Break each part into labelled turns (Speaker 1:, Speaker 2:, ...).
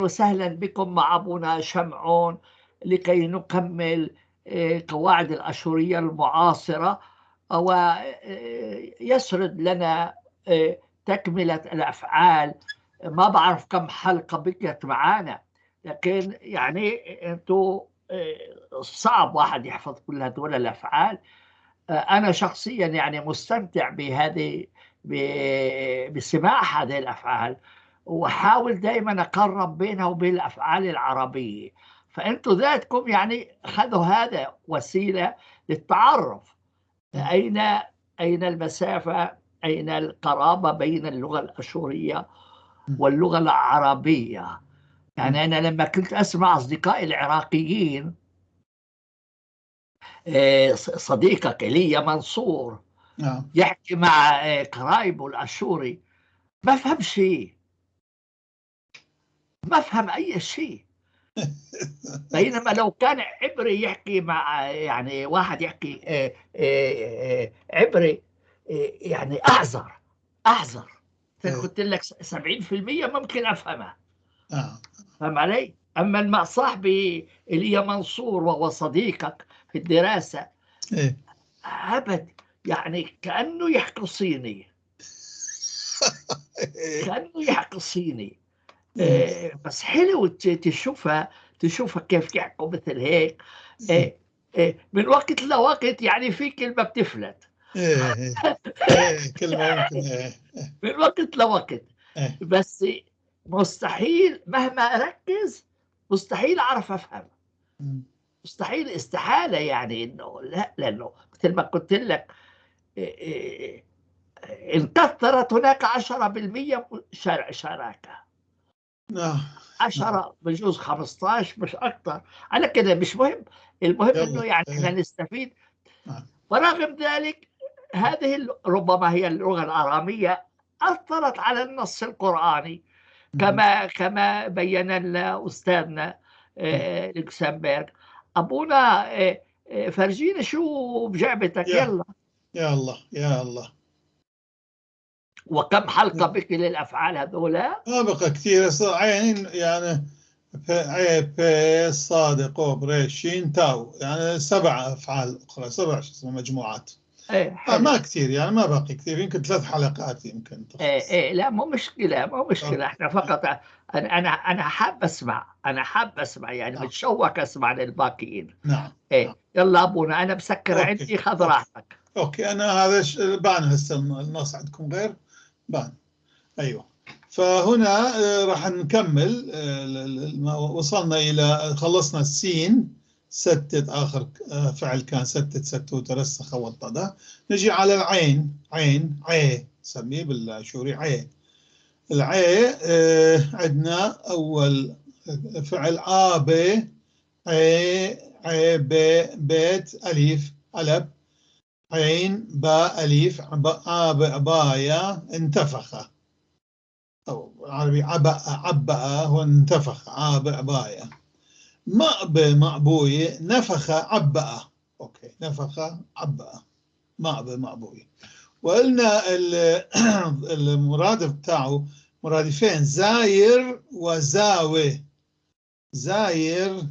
Speaker 1: وسهلا بكم مع أبونا شمعون لكي نكمل قواعد الأشورية المعاصرة، ويسرد لنا تكملة الأفعال. ما بعرف كم حلقة بقيت معانا، لكن يعني أنتوا صعب واحد يحفظ كل هذول الأفعال. أنا شخصيا يعني مستمتع بهذه بسماع هذه الأفعال، وأحاول دائما أقرب بينها وبين الأفعال العربية. فأنتوا ذاتكم يعني خذوا هذا وسيلة للتعرف أين المسافة، أين القرابة بين اللغة الأشورية واللغة العربية. يعني أنا لما كنت أسمع أصدقائي العراقيين، صديقك إيليا منصور يحكي مع قرايبه الأشوري، ما فهم شيء، ما فهم أي شيء. بينما لو كان عبري يحكي مع يعني واحد يحكي عبري، يعني أعذر. قلت لك 70% ممكن أفهمها. فهم علي؟ أما مع صاحبي إيليا منصور وهو صديقك في الدراسة، أبد يعني كأنه يحكي صيني. كأنه يحكي صيني. بس حلو تشوفها كيف يحكوا مثل هيك. من وقت لوقت يعني في كلمة بتفلت.
Speaker 2: كلمة ممكن.
Speaker 1: من وقت لوقت. بس مستحيل مهما أركز مستحيل أعرف أفهم. مستحيل، استحالة يعني إنه لا، لأنه مثل ما قلت لك إن كثرت هناك 10% شراكة. 10 بجوز 15 مش أكثر. على كده مش مهم، المهم إنه يعني إحنا نستفيد. ورغم ذلك هذه ربما هي اللغة الأرامية أثرت على النص القرآني كما بين لنا أستاذنا لوكسمبرغ. أبونا فرجينا شو بجعبتك. يلا
Speaker 2: يلا يلا.
Speaker 1: وكم حلقة بقي للأفعال هذولا؟
Speaker 2: ما بقى كثير. عين يعني عين ب صاد قوف ري شين تاو، يعني 7 أفعال أخرى، 7 مجموعات. ما كثير يعني، ما باقي كثير، يمكن 3 حلقات يمكن.
Speaker 1: إيه لا مو مشكلة، مو مشكلة. احنا فقط أنا حاب أسمع، أنا حاب أسمع يعني متشوق أسمع للباقيين.
Speaker 2: نعم.
Speaker 1: يلا أبونا أنا بسكر عندي، خذ راحتك.
Speaker 2: okay أنا هذا بان هسه النص عندكم غير بان. أيوه. فهنا راح نكمل. وصلنا إلى خلصنا السين ستت، آخر فعل كان ستت ستو ترسخ وطد. نجي على العين، عين عي نسميه بالاشوري عي. العي عندنا أول فعل آب عي عي ب بيت أليف ألب عين باء أليف آب بايا انتفخ، أو بالعربي عبأ عبأ هو انتفخ عاب بايا. مأب مأبوي نفخ عبأ. okay نفخ عبأ مأب مأبوي. وقلنا المرادف بتاعه مرادفين، زاير وزاوي. زاير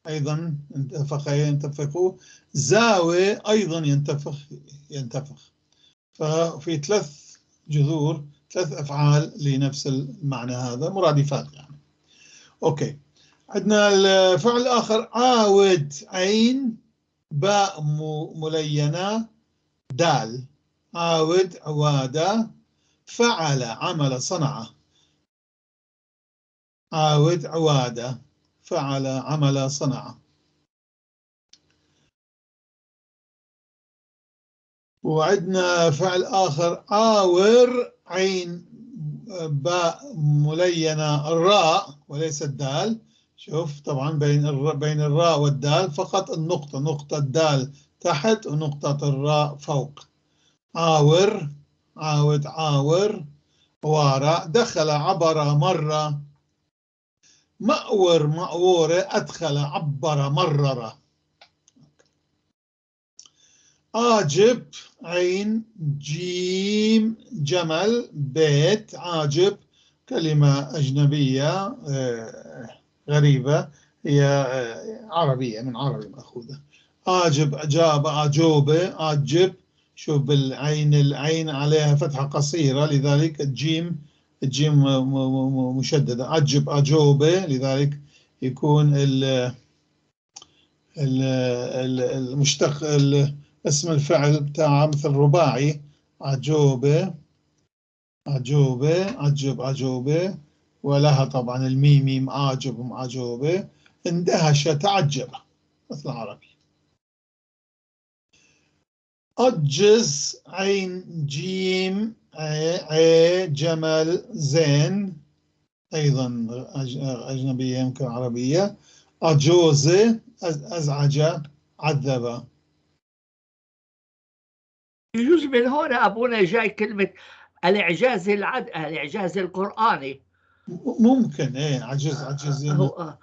Speaker 2: أيضا انتفخ ينتفخ، زاوي أيضا ينتفخ ينتفخ. ففي 3 جذور، 3 أفعال لنفس المعنى هذا، مرادفات يعني. okay عندنا الفعل الآخر عاود، عين باء ملينة دال، عاود عوادة، فعل عمل صنع. عاود عوادة، فعل عمل صنع. وعندنا فعل آخر عاور، عين باء ملينة الراء وليس الدال. شوف طبعا بين الراء والدال فقط النقطة، نقطة الدال تحت ونقطة الراء فوق. عاور عاود عاور وارى، دخل عبر مر، مأور مأورة، أدخل عبر مرر. عاجب عين جيم جمل بيت، عاجب كلمة أجنبية غريبة، هي عربية، من عربي مأخوذة. آجب، أجاب، أجوبة، أجب. شوف بالعين، العين عليها فتحة قصيرة لذلك الجيم مشددة. أجب، أجوبة، لذلك يكون المشتق اسم الفعل بتاعه مثل رباعي، أجوبة، أجوبة، أجب، أجوبة، ولها طبعا الميم، ميم، آجب، معجوبة. اندهش، تعجب، مثل العربي. أجز، عين، جيم، عي، جمل، زين، أيضا أجنبية يمكن عربية. أجوزة، أزعج، عذب.
Speaker 1: يجوز من هنا أبونا جاي كلمة الإعجاز الإعجاز القرآني.
Speaker 2: ممكن، إيه، عجز، عجز هو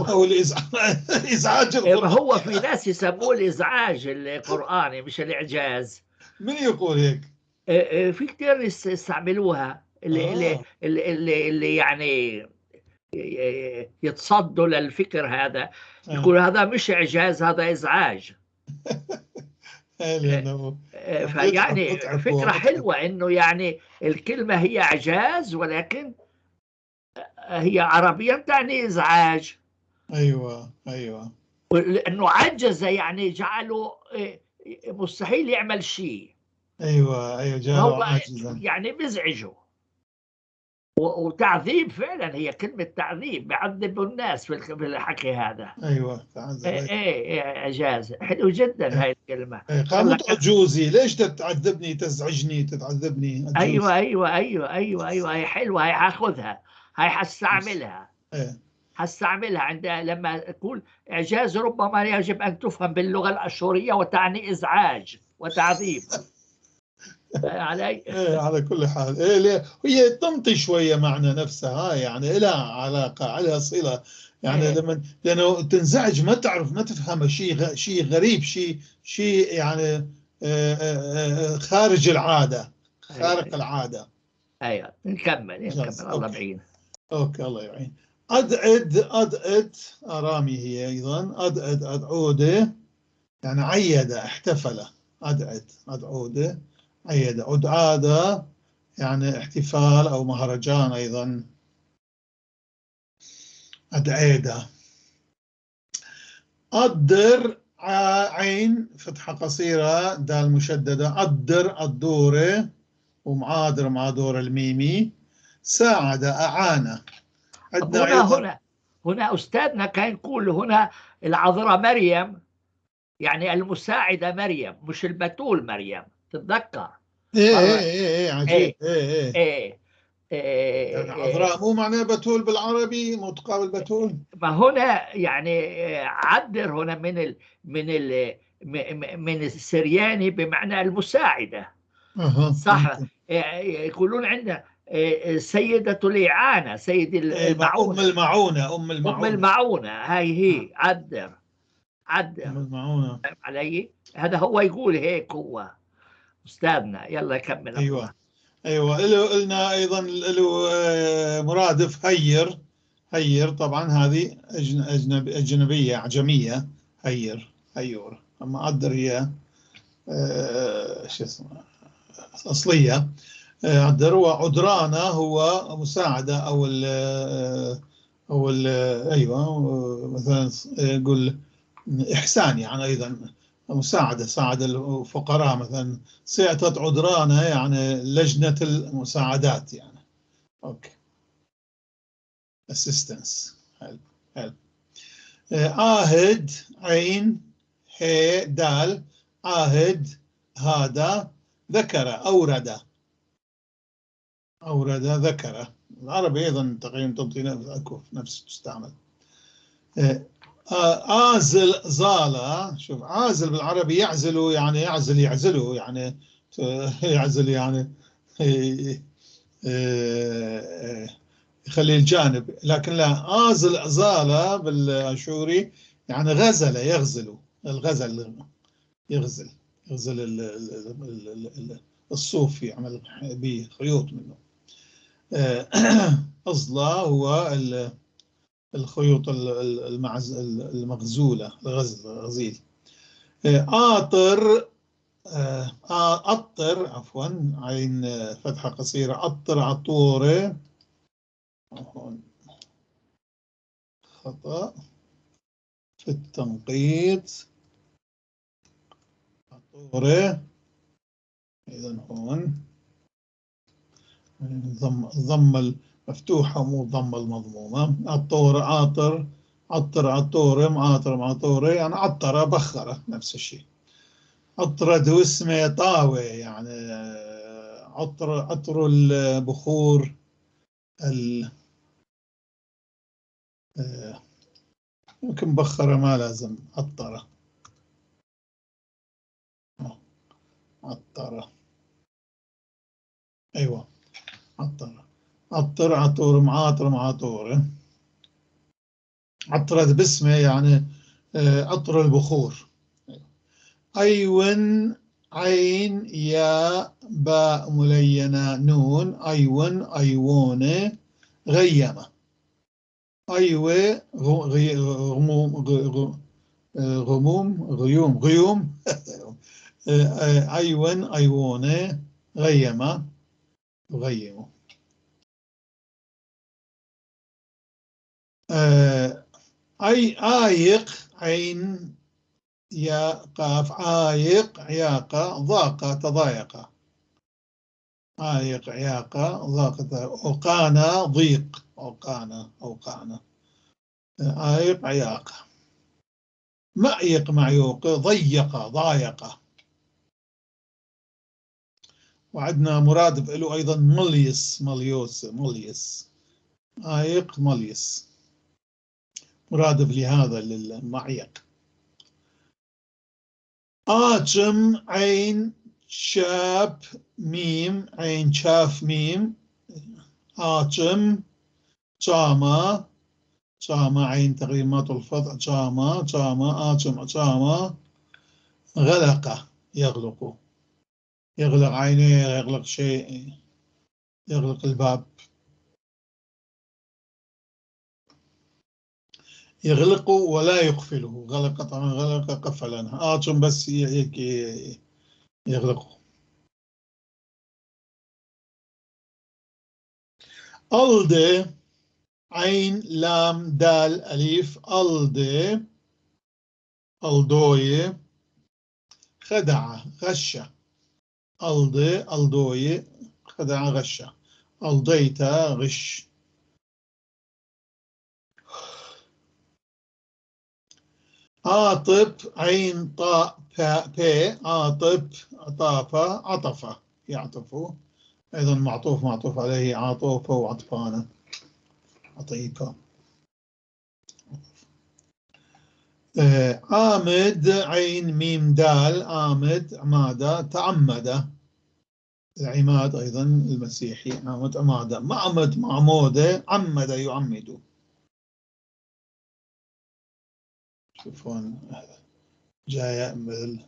Speaker 2: أو الإزعاج القرآني.
Speaker 1: هو في ناس يسموه الإزعاج القرآني مش الإعجاز.
Speaker 2: من يقول هيك؟
Speaker 1: في كثير يستعملوها، اللي اللي اللي يعني يتصدوا للفكر هذا، يقول هذا مش إعجاز، هذا إزعاج. فيعني فكرة حلوة إنه يعني الكلمة هي إعجاز، ولكن هي عربيا تعني إزعاج.
Speaker 2: أيوة أيوة،
Speaker 1: لأنه عجز يعني جعله مستحيل يعمل شيء.
Speaker 2: أيوة أيوة، جعله عاجزا
Speaker 1: يعني بزعجه. وتعذيب، فعلا هي كلمة تعذيب، بيعذبوا الناس في الحكي هذا.
Speaker 2: أيوة تعذب.
Speaker 1: إيه إعجاز حلو جدا. إيه. هاي الكلمة.
Speaker 2: إيه قامت عجوزي، ليش تتعذبني، تزعجني، تتعذبني؟
Speaker 1: عجوز. أيوة أيوة أيوة أيوة أيوة، هي حلوة، هي حاخذها، هاي حستعملها.
Speaker 2: إيه.
Speaker 1: حستعملها عند لما أقول إعجاز ربما يجب أن تفهم باللغة الأشورية وتعني إزعاج وتعذيب. علي؟
Speaker 2: إيه على كل حال، إيه هي تنطي شوية معنى نفسها، يعني لها علاقة، لها صلة يعني. إيه. لما لأنه تنزعج، ما تعرف، ما تفهم شيء، شيء غريب، شيء يعني خارج العادة، خارق. إيه. العادة.
Speaker 1: أيوة نكمل الله يعين.
Speaker 2: okay الله يعين. أدعد، أدعد، أرامي هي أيضا. أدعد، أدعودة، يعني عيد، احتفل. أدعد، أدعودة، عيد. أدعادة يعني احتفال أو مهرجان أيضا. أدعيدة. أدر، عين فتحة قصيرة، دال مشددة. أدر، الدورة، ومعادر، معادور الميمي. ساعد، أعان.
Speaker 1: هنا هنا أستاذنا كان يقول هنا العذراء مريم، يعني المساعدة مريم، مش البتول مريم، تتذكر؟
Speaker 2: إيه إيه إيه إيه عجيب. إيه إيه إيه يعني عذراء مو معناه بتول بالعربي، مو تقابل بتول.
Speaker 1: ما هنا يعني عبر هنا من السرياني بمعنى المساعدة. صح. يقولون عندنا سيدة الإعانة، سيد المعونة،
Speaker 2: أم المعونة، أم المعونة،
Speaker 1: أم المعونة، هاي هي. عدر، عدر
Speaker 2: أم المعونة.
Speaker 1: علي هذا هو يقول هيك هو أستاذنا. يلا كمل.
Speaker 2: أيوة أيوة، له قلنا أيضا له مرادف هير. هير طبعا هذه أجنبية، أعجمية. هير، هيور. أما عدر هي شو اسمه أصلية. عدر. وعدرانة هو مساعدة أو ال أو ال أيوة، مثلا يقول إحسان، يعني أيضا مساعدة، ساعد الفقراء مثلا. سيعطت عدرانة يعني لجنة المساعدات يعني. okay، assistance، help help. عاهد، عين هي دال، عاهد هذا ذكر، أورد، أورد ذكر. العربي أيضا تقريبا تعطينا أكو نفس تستعمل. عازل، زالة. شوف عازل بالعربي يعزل، يعني يعزل، يعزله، يعني يعزل، يعني يخلي الجانب. لكن لا، عازل زالة بالأشوري يعني غزل، يغزل، الغزل، يغزل، يغزل الصوف، يعمل به خيوط منه. أصلا هو الخيوط المغزولة، الغزل، الغزيل. آطر، أطر عفوا، عين فتحة قصيرة، أطر عطورة، خطأ في التنقيط، عطورة. إذا هون ضم المفتوحة مو ضم المضمومة. عطورة، عاطر، عطر، عطورة، معاطر، معطورة، يعني عطرة بخرة نفس الشيء. عطرة واسمه طاوة، يعني عطر، عطر البخور ممكن بخرة ما لازم، عطرة، عطرة، أيوة عطرة، عطر، عطور، معاطر، معطورة. عطرة باسمه يعني عطر البخور. أيون، عين، ياء، باء ملينة، نون، أيون، أيوون، غيمة. أيوة، غموم، غموم، غيوم، غيوم. أيون، أيوون، غيمة، غيمة. أي آيق، عين، يا، قاف، عايق، عياقة، ضاق، تضايق. عايق، عياقة، ضاق، أوقانا، ضيق، أوقانا، أوقانا. عايق، عياقة. معيق، معيوق، ضيق، ضايق. وعندنا مرادف له أيضا مليس، مليوس، مليس. عايق، مليس، مرادف لهذا للمعيق. آجم، عين، شاب، ميم، عين، شاف، ميم. آجم، جاما، جاما، عين تقريبا ما تلفظ، جاما، جاما، آجم، جاما. غلق، يغلق، يغلق عينيه، يغلق شيء، يغلق الباب. يغلق ولا يقفله، غلق طبعا، غلق قفلا، آجم بس يغلقه. ألدي، عين، لام، دال، أليف، ألدي، ألدوي، خدع، غش. ألدي، ألدوي، خدع، غش. ألديت، غش. عاطب، عين، طاء، باء، بي، عاطب، عطاف، عطف، يعطف. أيضا معطوف، معطوف عليه، عاطوفة وعطفانة، عطيفة. عامد، عين، ميم، دال، عامد، عمادة، تعمد. العماد أيضا المسيحي، عامد، عمادة. معمد، معمودة، عمد، يعمد. شوفون جاية مثل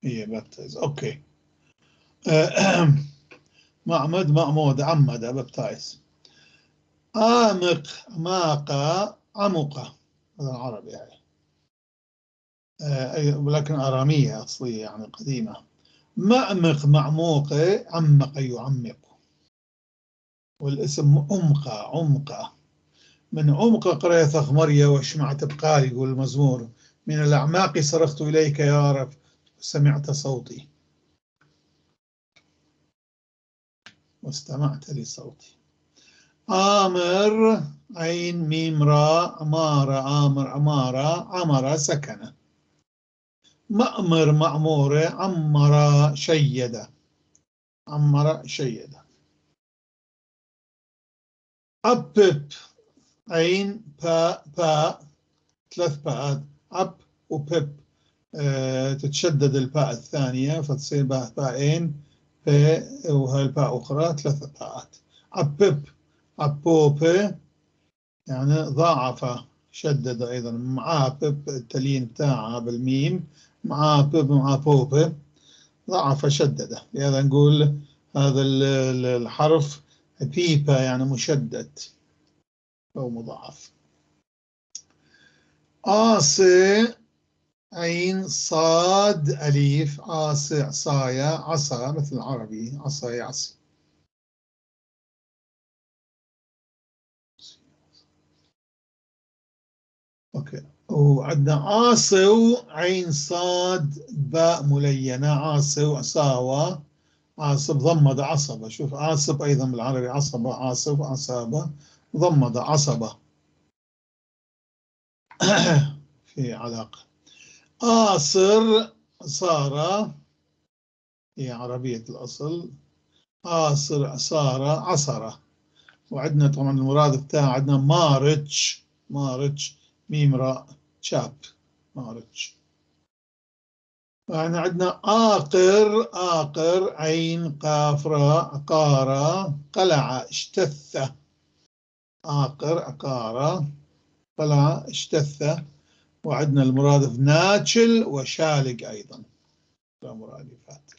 Speaker 2: هي baptize. okay. معمد، معمود، عمد، baptize. آمق، ماق، عمق، هذا العربي يعني، ولكن أرامية أصلية يعني قديمة. مأمق، معموق، عمق، يعمق. والاسم عمق، عمق، من عمق قرية ثخمرية وشمعت بقالي، يقول المزمور، من الأعماق صرخت إليك يا رب سمعت صوتي واستمعت لصوتي. آمر، عين، ميم، راء، عمارة، آمر، عمارة، عمر، سكن. مأمر، مأمور، عمر، شيد، عمر، شيد. أبب، عين، باء، باء، ثلاث باءات، أب وبب، تتشدد الباء الثانية فتصير باء باءين، باء، وهاي الباء أخرى، ثلاث باءات. أبب، أبوب، يعني ضاعف شدد أيضا، مع ب التليين بتاعها بالميم، مع ب مع بوب، ضعف شدد. لهذا نقول هذا الحرف بيبا يعني مشدد أو مضاعف. آصي عين صاد أليف، آصي عصايا، عصا مثل العربي، عصا يعصي. okay، وعندنا عاصو عين صاد باء ملينة، عاصو عصاوة، عاصب ضمد عصبة. شوف عاصب أيضا بالعربي عصبة، عاصف عصابة، ضمد عصبة. في علاقة. آصر صار، هي عربية الأصل، آصر صار عصرة. وعندنا طبعا المراد بتاع عندنا مارتش، مارتش ميم راء شاب، مارتش. يعني عندنا آقر، آقر عين قاف راء قارة، قلع اجتث، آقر عقارة قلع اجتث. وعندنا المرادف ناتشل وشالق أيضا، لا مرادفات.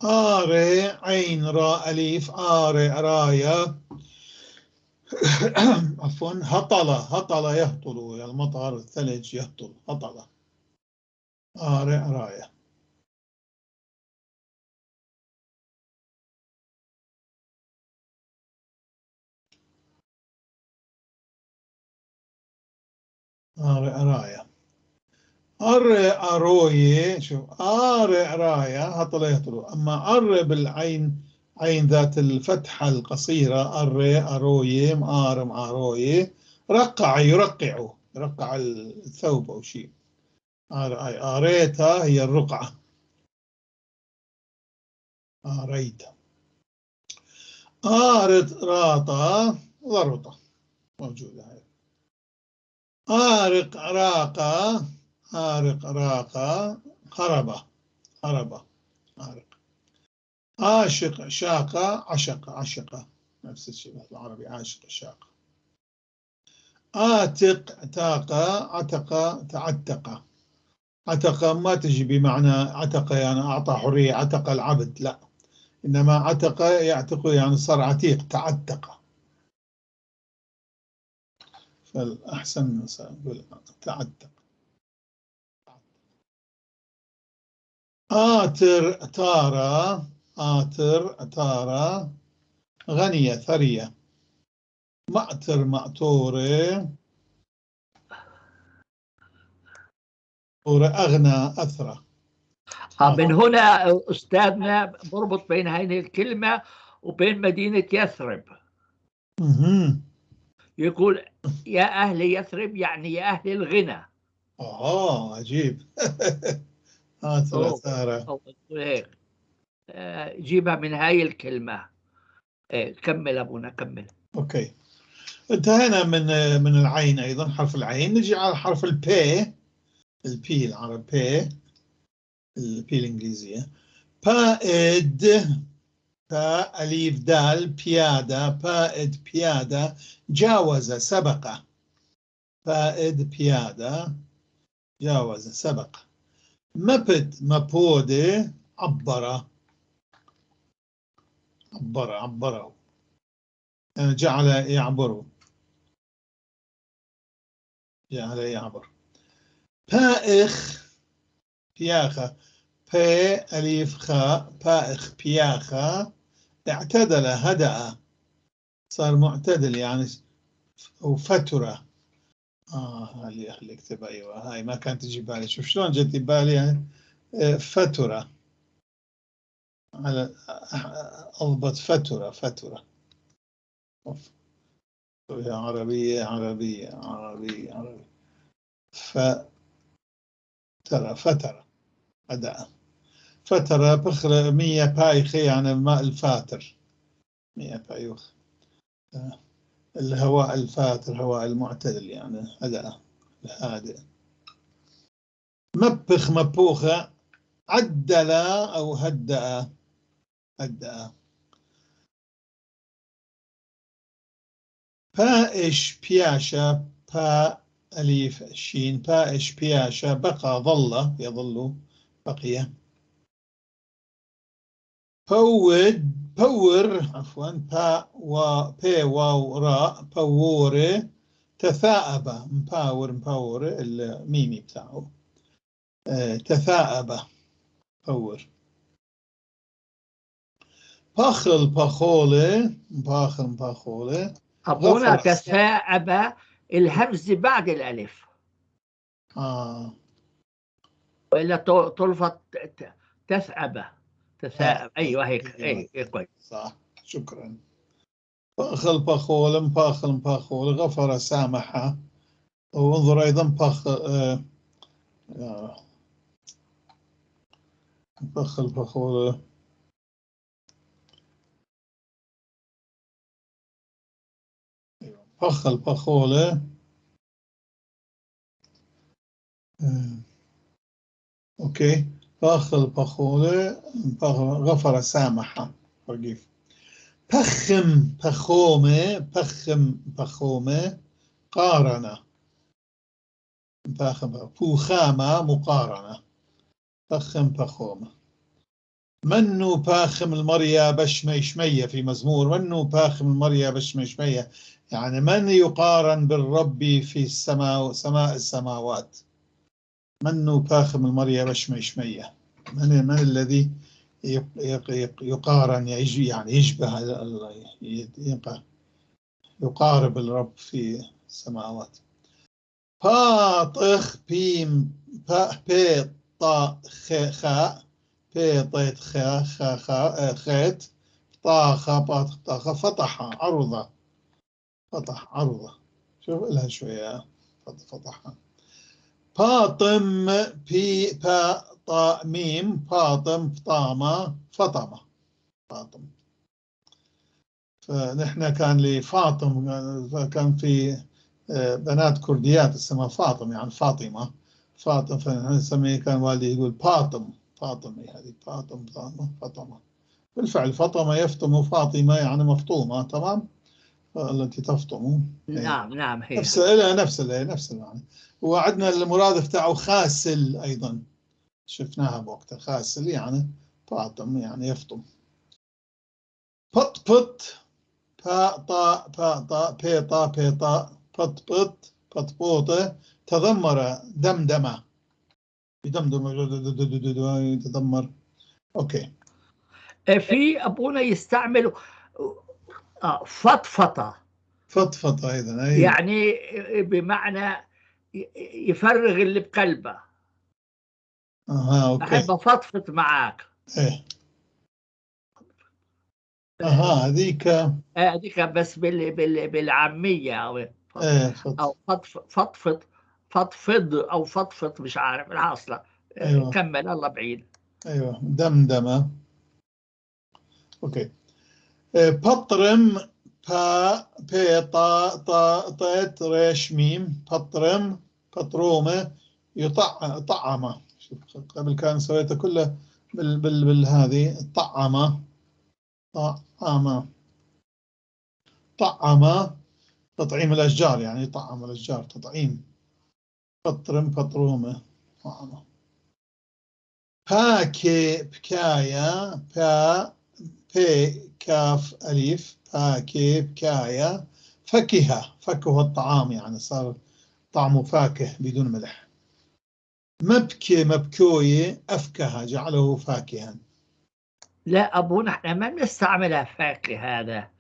Speaker 2: آري عين راء أليف، آري راية عفوا، هطل، هطل يهطل، يعني المطر الثلج يهطل، هطل، آري راية. آري راية، أر أروي، شوف أر راية هطل يهطل. أما أر بالعين، عين ذات الفتحة القصيرة، أر أروي، آر أروي، رقع يرقع، رقع الثوب أو شيء. آر أي آريتا هي الرقعة، آريتا. آرت راطا ضرطة موجودة هاي. آرق راقة، آرق راقة هرب، هرب آرق. عاشق شاقة، عشق عشقة، نفس الشيء مثل العربي، عاشق شاقة. آتق تاقة، عتق تعتق. عتق ما تجي بمعنى عتق يعني أعطى حرية، عتق العبد، لا، إنما عتق يعتق يعني صار عتيق، تعتق. فالأحسن نقول تعتق. آتر تارا، آتر تارا غنية ثرية. مأتر مأتورة، أغنى أثرى.
Speaker 1: من هنا أستاذنا بربط بين هذه الكلمة وبين مدينة يثرب. يقول يا أهل يثرب يعني يا أهل الغنى.
Speaker 2: عجيب. آتر تارا
Speaker 1: هيك جيبها من هاي الكلمة. كمل أبونا كمل.
Speaker 2: okay، انتهينا من العين أيضا، حرف العين. نجي على حرف ال P، ال P العرب، P، ال P الإنجليزية. بائد، با أليف دال، بيادة، بائد بيادة، جاوز سبق. بائد بيادة جاوز سبق. مبت مبودة، عبر، عبر عبره، يعني جعل يعبره، جعل يعبر. بائخ بياخة، بي أليف خاء، بائخ بياخة، اعتدل هدأ، صار معتدل يعني، وفترة. هذه اللي اكتبها، أيوة هاي ما كانت تجي بالي، شوف شلون جت بالي يعني. فترة، على أضبط فترة، فترة عربية عربية عربية عربية، فترة فترة أداء فترة بخر مية بايخة يعني الماء الفاتر، مية بايخ، الهواء الفاتر، الهواء المعتدل يعني أداء الهادئ. مبخ مبوخة، عدل أو هدأ، هدأ. بائش بياشا، با أليف شين، بائش بياشا، بقى ظل، يظل بقي. بود بور عفوا، با و بي واو راء، بوري تثاءب، مباور مباور الميمي بتاعه، تثاءب بور. بخل بخولة، بخل بخولة.
Speaker 1: أبونا تثاءب الهمز بعد الألف. وإلا تلفظ تثأب، تثاءب. أيوه هيك. أيوه كويس.
Speaker 2: صح، شكرا. بخل بخول، مباخل مباخول، غفر سامح. وانظر أيضا بخ، بخل بخول، بخل بخولة. أوكي، بخل بخولة، غفر سامح. forgive. بخم بخومة، بخم بخومة، قارنة. بخم بوخامة، مقارنة. بخم بخومة. منو باخم المريا بشمي شمية، في مزمور منو باخم المريا بشمي شمية، يعني من يقارن بالرب في السماء، سماء السماوات. منو باخم المريا بشمي شمية، من الذي يقارن، يعني يشبه، يقارب الرب في السماوات. باطخ بيم بي طا خاء، بي طيت خا خا خا خيت، طاخ باطخ طاخ، فتح عرضة، فتح عرضة. شوف لها شوية، فتح. باطم بي با طا ميم، باطم طامة، فطمة، فاطم. فنحن كان لفاطم، كان في بنات كرديات اسمها فاطم، يعني فاطمة، فاطم، فنحن نسميه، كان والدي يقول باطم، فاطمة، هذه فاطم، فاطمة، فاطمة. بالفعل فاطمة يفطم، فاطمة يعني مفطومة، تمام، التي تفطم.
Speaker 1: نعم نعم، هي
Speaker 2: نفس نفس نفس المعنى. وعندنا المرادف تاعه خاسل أيضا، شفناها بوقتها، خاسل يعني فاطم، يعني يفطم. بط بط، با طا با طا بي طا بي طا، بط بط، بطبوطة، تذمر دمدمة، يدمدم يتذمر. أوكي.
Speaker 1: في أبونا يستعمل فضفضة،
Speaker 2: فضفضة أيضا، أيوة.
Speaker 1: يعني بمعنى يفرغ اللي بقلبه.
Speaker 2: أها، okay.
Speaker 1: أحب أفضفض معاك.
Speaker 2: إيه. أها، هذيك.
Speaker 1: هذيك بس بالعامية أو
Speaker 2: إيه،
Speaker 1: أو فضفض، فضفض أو فضفض، مش عارف الحاصلة.
Speaker 2: أيوة.
Speaker 1: كمل الله بعيد.
Speaker 2: أيوة، دمدمة. okay. بطرم، با بي طا طا طيت ريش ميم، بطرم بطرومة، يطع طعمة. شوف قبل كان سويته كله بال بال بالهذه، طعمة، طعمة، طعمة، تطعيم الأشجار، يعني طعم الأشجار، تطعيم. بطرم بطرومة، طعمة. باكي بكايا، با بي كاف أليف، باكي بكايا، فكهة، فكه الطعام، يعني صار طعمه فاكه بدون ملح. مبكي مبكوية، أفكه، جعله فاكها.
Speaker 1: لا أبونا احنا ما بنستعملها فاكهة هذا.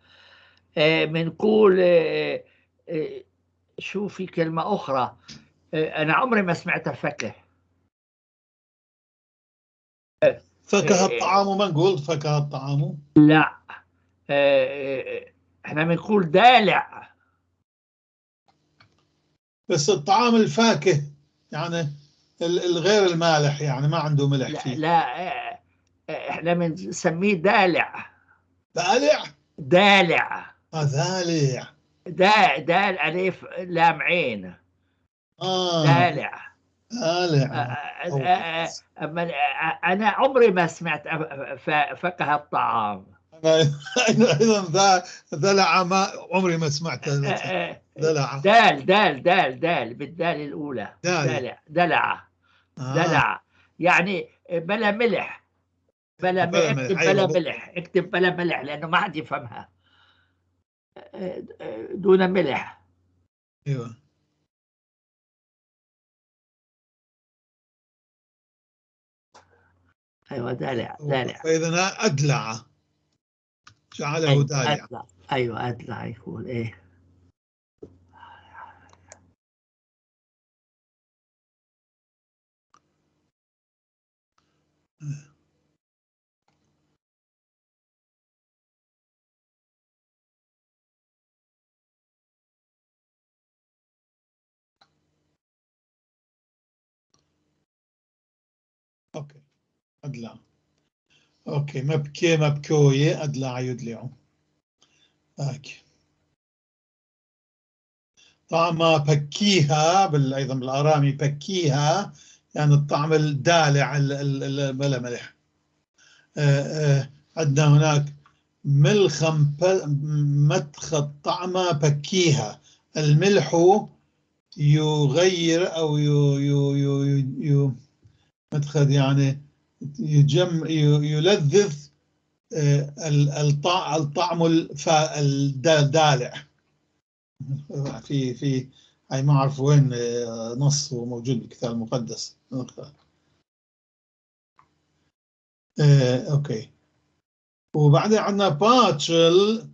Speaker 1: بنقول شو في كلمة أخرى، أنا عمري ما سمعتها فاكهة.
Speaker 2: فكه الطعام، ما نقول فكه الطعام؟
Speaker 1: لا، احنا بنقول دالع.
Speaker 2: بس الطعام الفاكه يعني الغير المالح، يعني ما عنده ملح
Speaker 1: لا
Speaker 2: فيه.
Speaker 1: لا، احنا بنسميه دالع.
Speaker 2: دالع؟
Speaker 1: دالع.
Speaker 2: دالع.
Speaker 1: دال ألف لام عين. دالع.
Speaker 2: بالع.
Speaker 1: أما أنا عمري ما سمعت فكه الطعام.
Speaker 2: أنا أيضا ذلع ما عمري ما سمعت.
Speaker 1: ذلع دال دال دال دال بالدال الأولى. دال دلع دلع يعني بلا ملح، بلا اكتب بلا ملح، اكتب بلا ملح لأنه ما حد يفهمها. دون ملح.
Speaker 2: أيوه.
Speaker 1: أيوه دالع دالع.
Speaker 2: فإذا أدلع، جعله أيوة دالع.
Speaker 1: أدلع. أيوه أدلع يكون إيه.
Speaker 2: okay أدلع. okay مبكي مبكوية أدلع يدلع. okay طعم بكيها أيضا بالأرامي بكيها يعني الطعم الدالع بلا ملح. عندنا هناك ملخم مدخ الطعم بكيها، الملح يغير أو يو يو يو يو مدخل يعني يلذذ الطعم الدالع. في هاي ما أعرف وين نص موجود بالكتاب المقدس. okay. وبعدين عندنا باتشل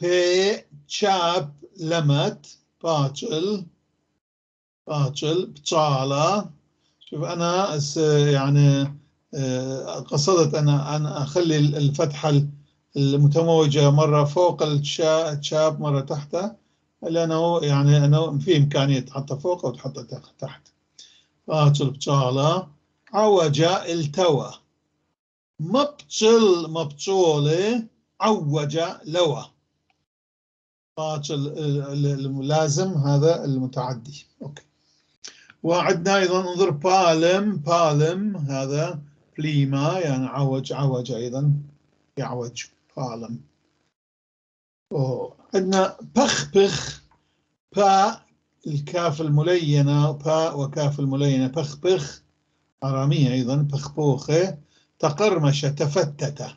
Speaker 2: بي تشاب لمت باتشل باتشل بتشالة. شوف أنا يعني قصدت أنا أن أخلي الفتحة المتموجة مرة فوق التشاب مرة تحتها، لأنه يعني أنه في إمكانية تحطها فوق أو تحطها تحت. باتشل بتشالة عوج التوى مبتشل مبتشولة عوج لوى. باتشل الملازم هذا المتعدي. okay. وعندنا أيضا انظر بالم بالم هذا بليما يعني عوج عوج أيضا يعوج بالم. عندنا بخ بخ با الكاف الملينة با وكاف الملينة بخ بخ أرامية أيضا بخبوخة تقرمش تفتت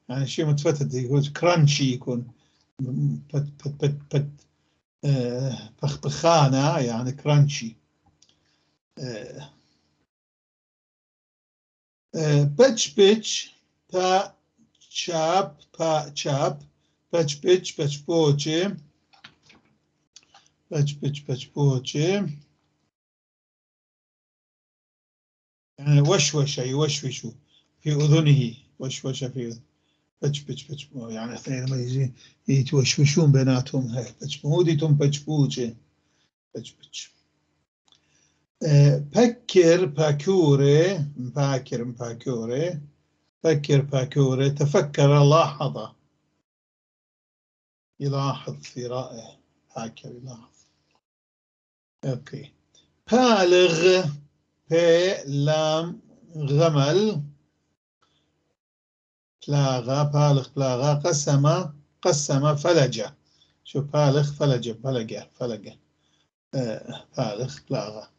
Speaker 2: يعني شيء متفتت يكون crunchy يكون بت بت بت بت بخبخانة يعني crunchy. بتش بتش با تشاب با تشاب بتش بتش بتش بوتشي بتش بتش بتش بوتشي يعني وشوشة يوشوش في أذنه وشوشة في أذنه بتش بتش بتش يعني اثنين لما يجي يتوشوشون بيناتهم هاي بتش موديتهم بتش بوتشي بتش بتش. بكر باكوري باكر باكوري بكر باكوري تفكر لاحظ يلاحظ في رأيه باكر يلاحظ. okay. بالغ بي لام غمل بلاغة بالغ بلاغة قسم قسم فلجة. شو بالغ فلجة فلجة فلجة بالغ بلاغة.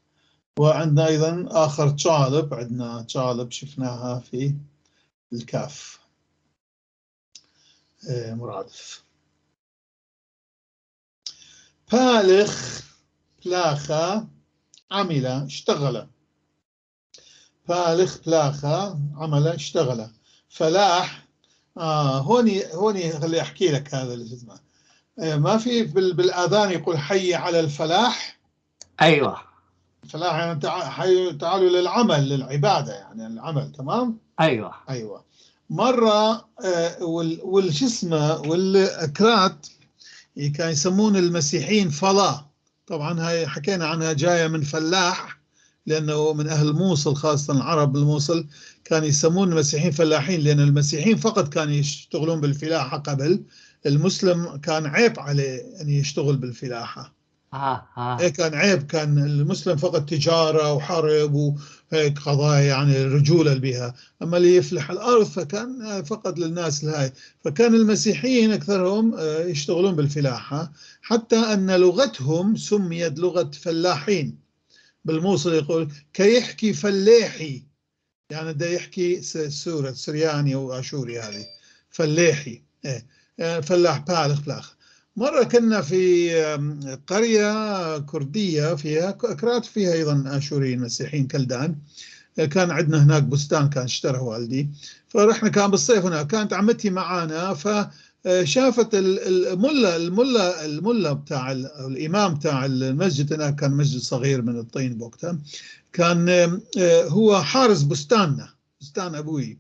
Speaker 2: وعندنا أيضا آخر شالب، عندنا شالب شفناها في الكاف مرادف. بالغ بلاخة عمل اشتغل. بالغ بلاخة عمل اشتغل. فلاح هوني خلي أحكي لك هذا اللي اسمه ما في بالآذان يقول حي على الفلاح.
Speaker 1: أيوة
Speaker 2: الفلاح يعني تعالوا للعمل للعبادة يعني العمل تمام.
Speaker 1: أيوة
Speaker 2: أيوة. مرة والش اسمه والأكراد كانوا يسمون المسيحيين فلا، طبعا هاي حكينا عنها جاية من فلاح لأنه من أهل موصل خاصة العرب الموصل كانوا يسمون المسيحيين فلاحين لأن المسيحيين فقط كانوا يشتغلون بالفلاحة قبل المسلم كان عيب عليه أن يشتغل بالفلاحة. إيه كان عيب، كان المسلم فقط تجارة وحرب وهيك قضايا يعني الرجولة اللي بها، أما اللي يفلح الأرض فكان فقط للناس الهاي. فكان المسيحيين أكثرهم يشتغلون بالفلاحة، حتى أن لغتهم سميت لغة فلاحين. بالموصل يقول كيحكي فلاحي، يعني ده يحكي سورة سرياني وآشوري، هذه فلاحي، إيه فلاح بالغ فلاخ. مرة كنا في قرية كردية فيها أكراد، فيها أيضا آشوريين مسيحيين كلدان، كان عندنا هناك بستان كان اشترى والدي، فرحنا كان بالصيف هناك، كانت عمتي معانا، فشافت الملا بتاع الإمام بتاع المسجد هناك، كان مسجد صغير من الطين بوقتها، كان هو حارس بستاننا، بستان أبوي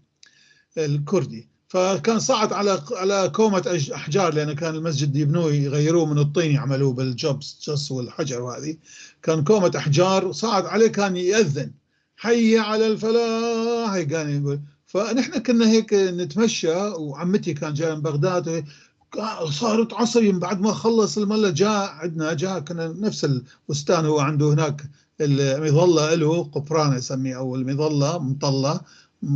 Speaker 2: الكردي، فكان صعد على كومة أحجار، لأنه كان المسجد يبنوه يغيروه من الطين يعملوه بالجبس جص والحجر وهذه، كان كومة أحجار صعد عليه، كان يأذن حي على الفلاح، كان يقول. فنحن كنا هيك نتمشى، وعمتي كان جاي من بغداد، صارت عصري بعد ما خلص الملا جاء عندنا، جاء كنا نفس البستان، هو عنده هناك المظلة له قبرانة يسميه، أو المظلة مطلة،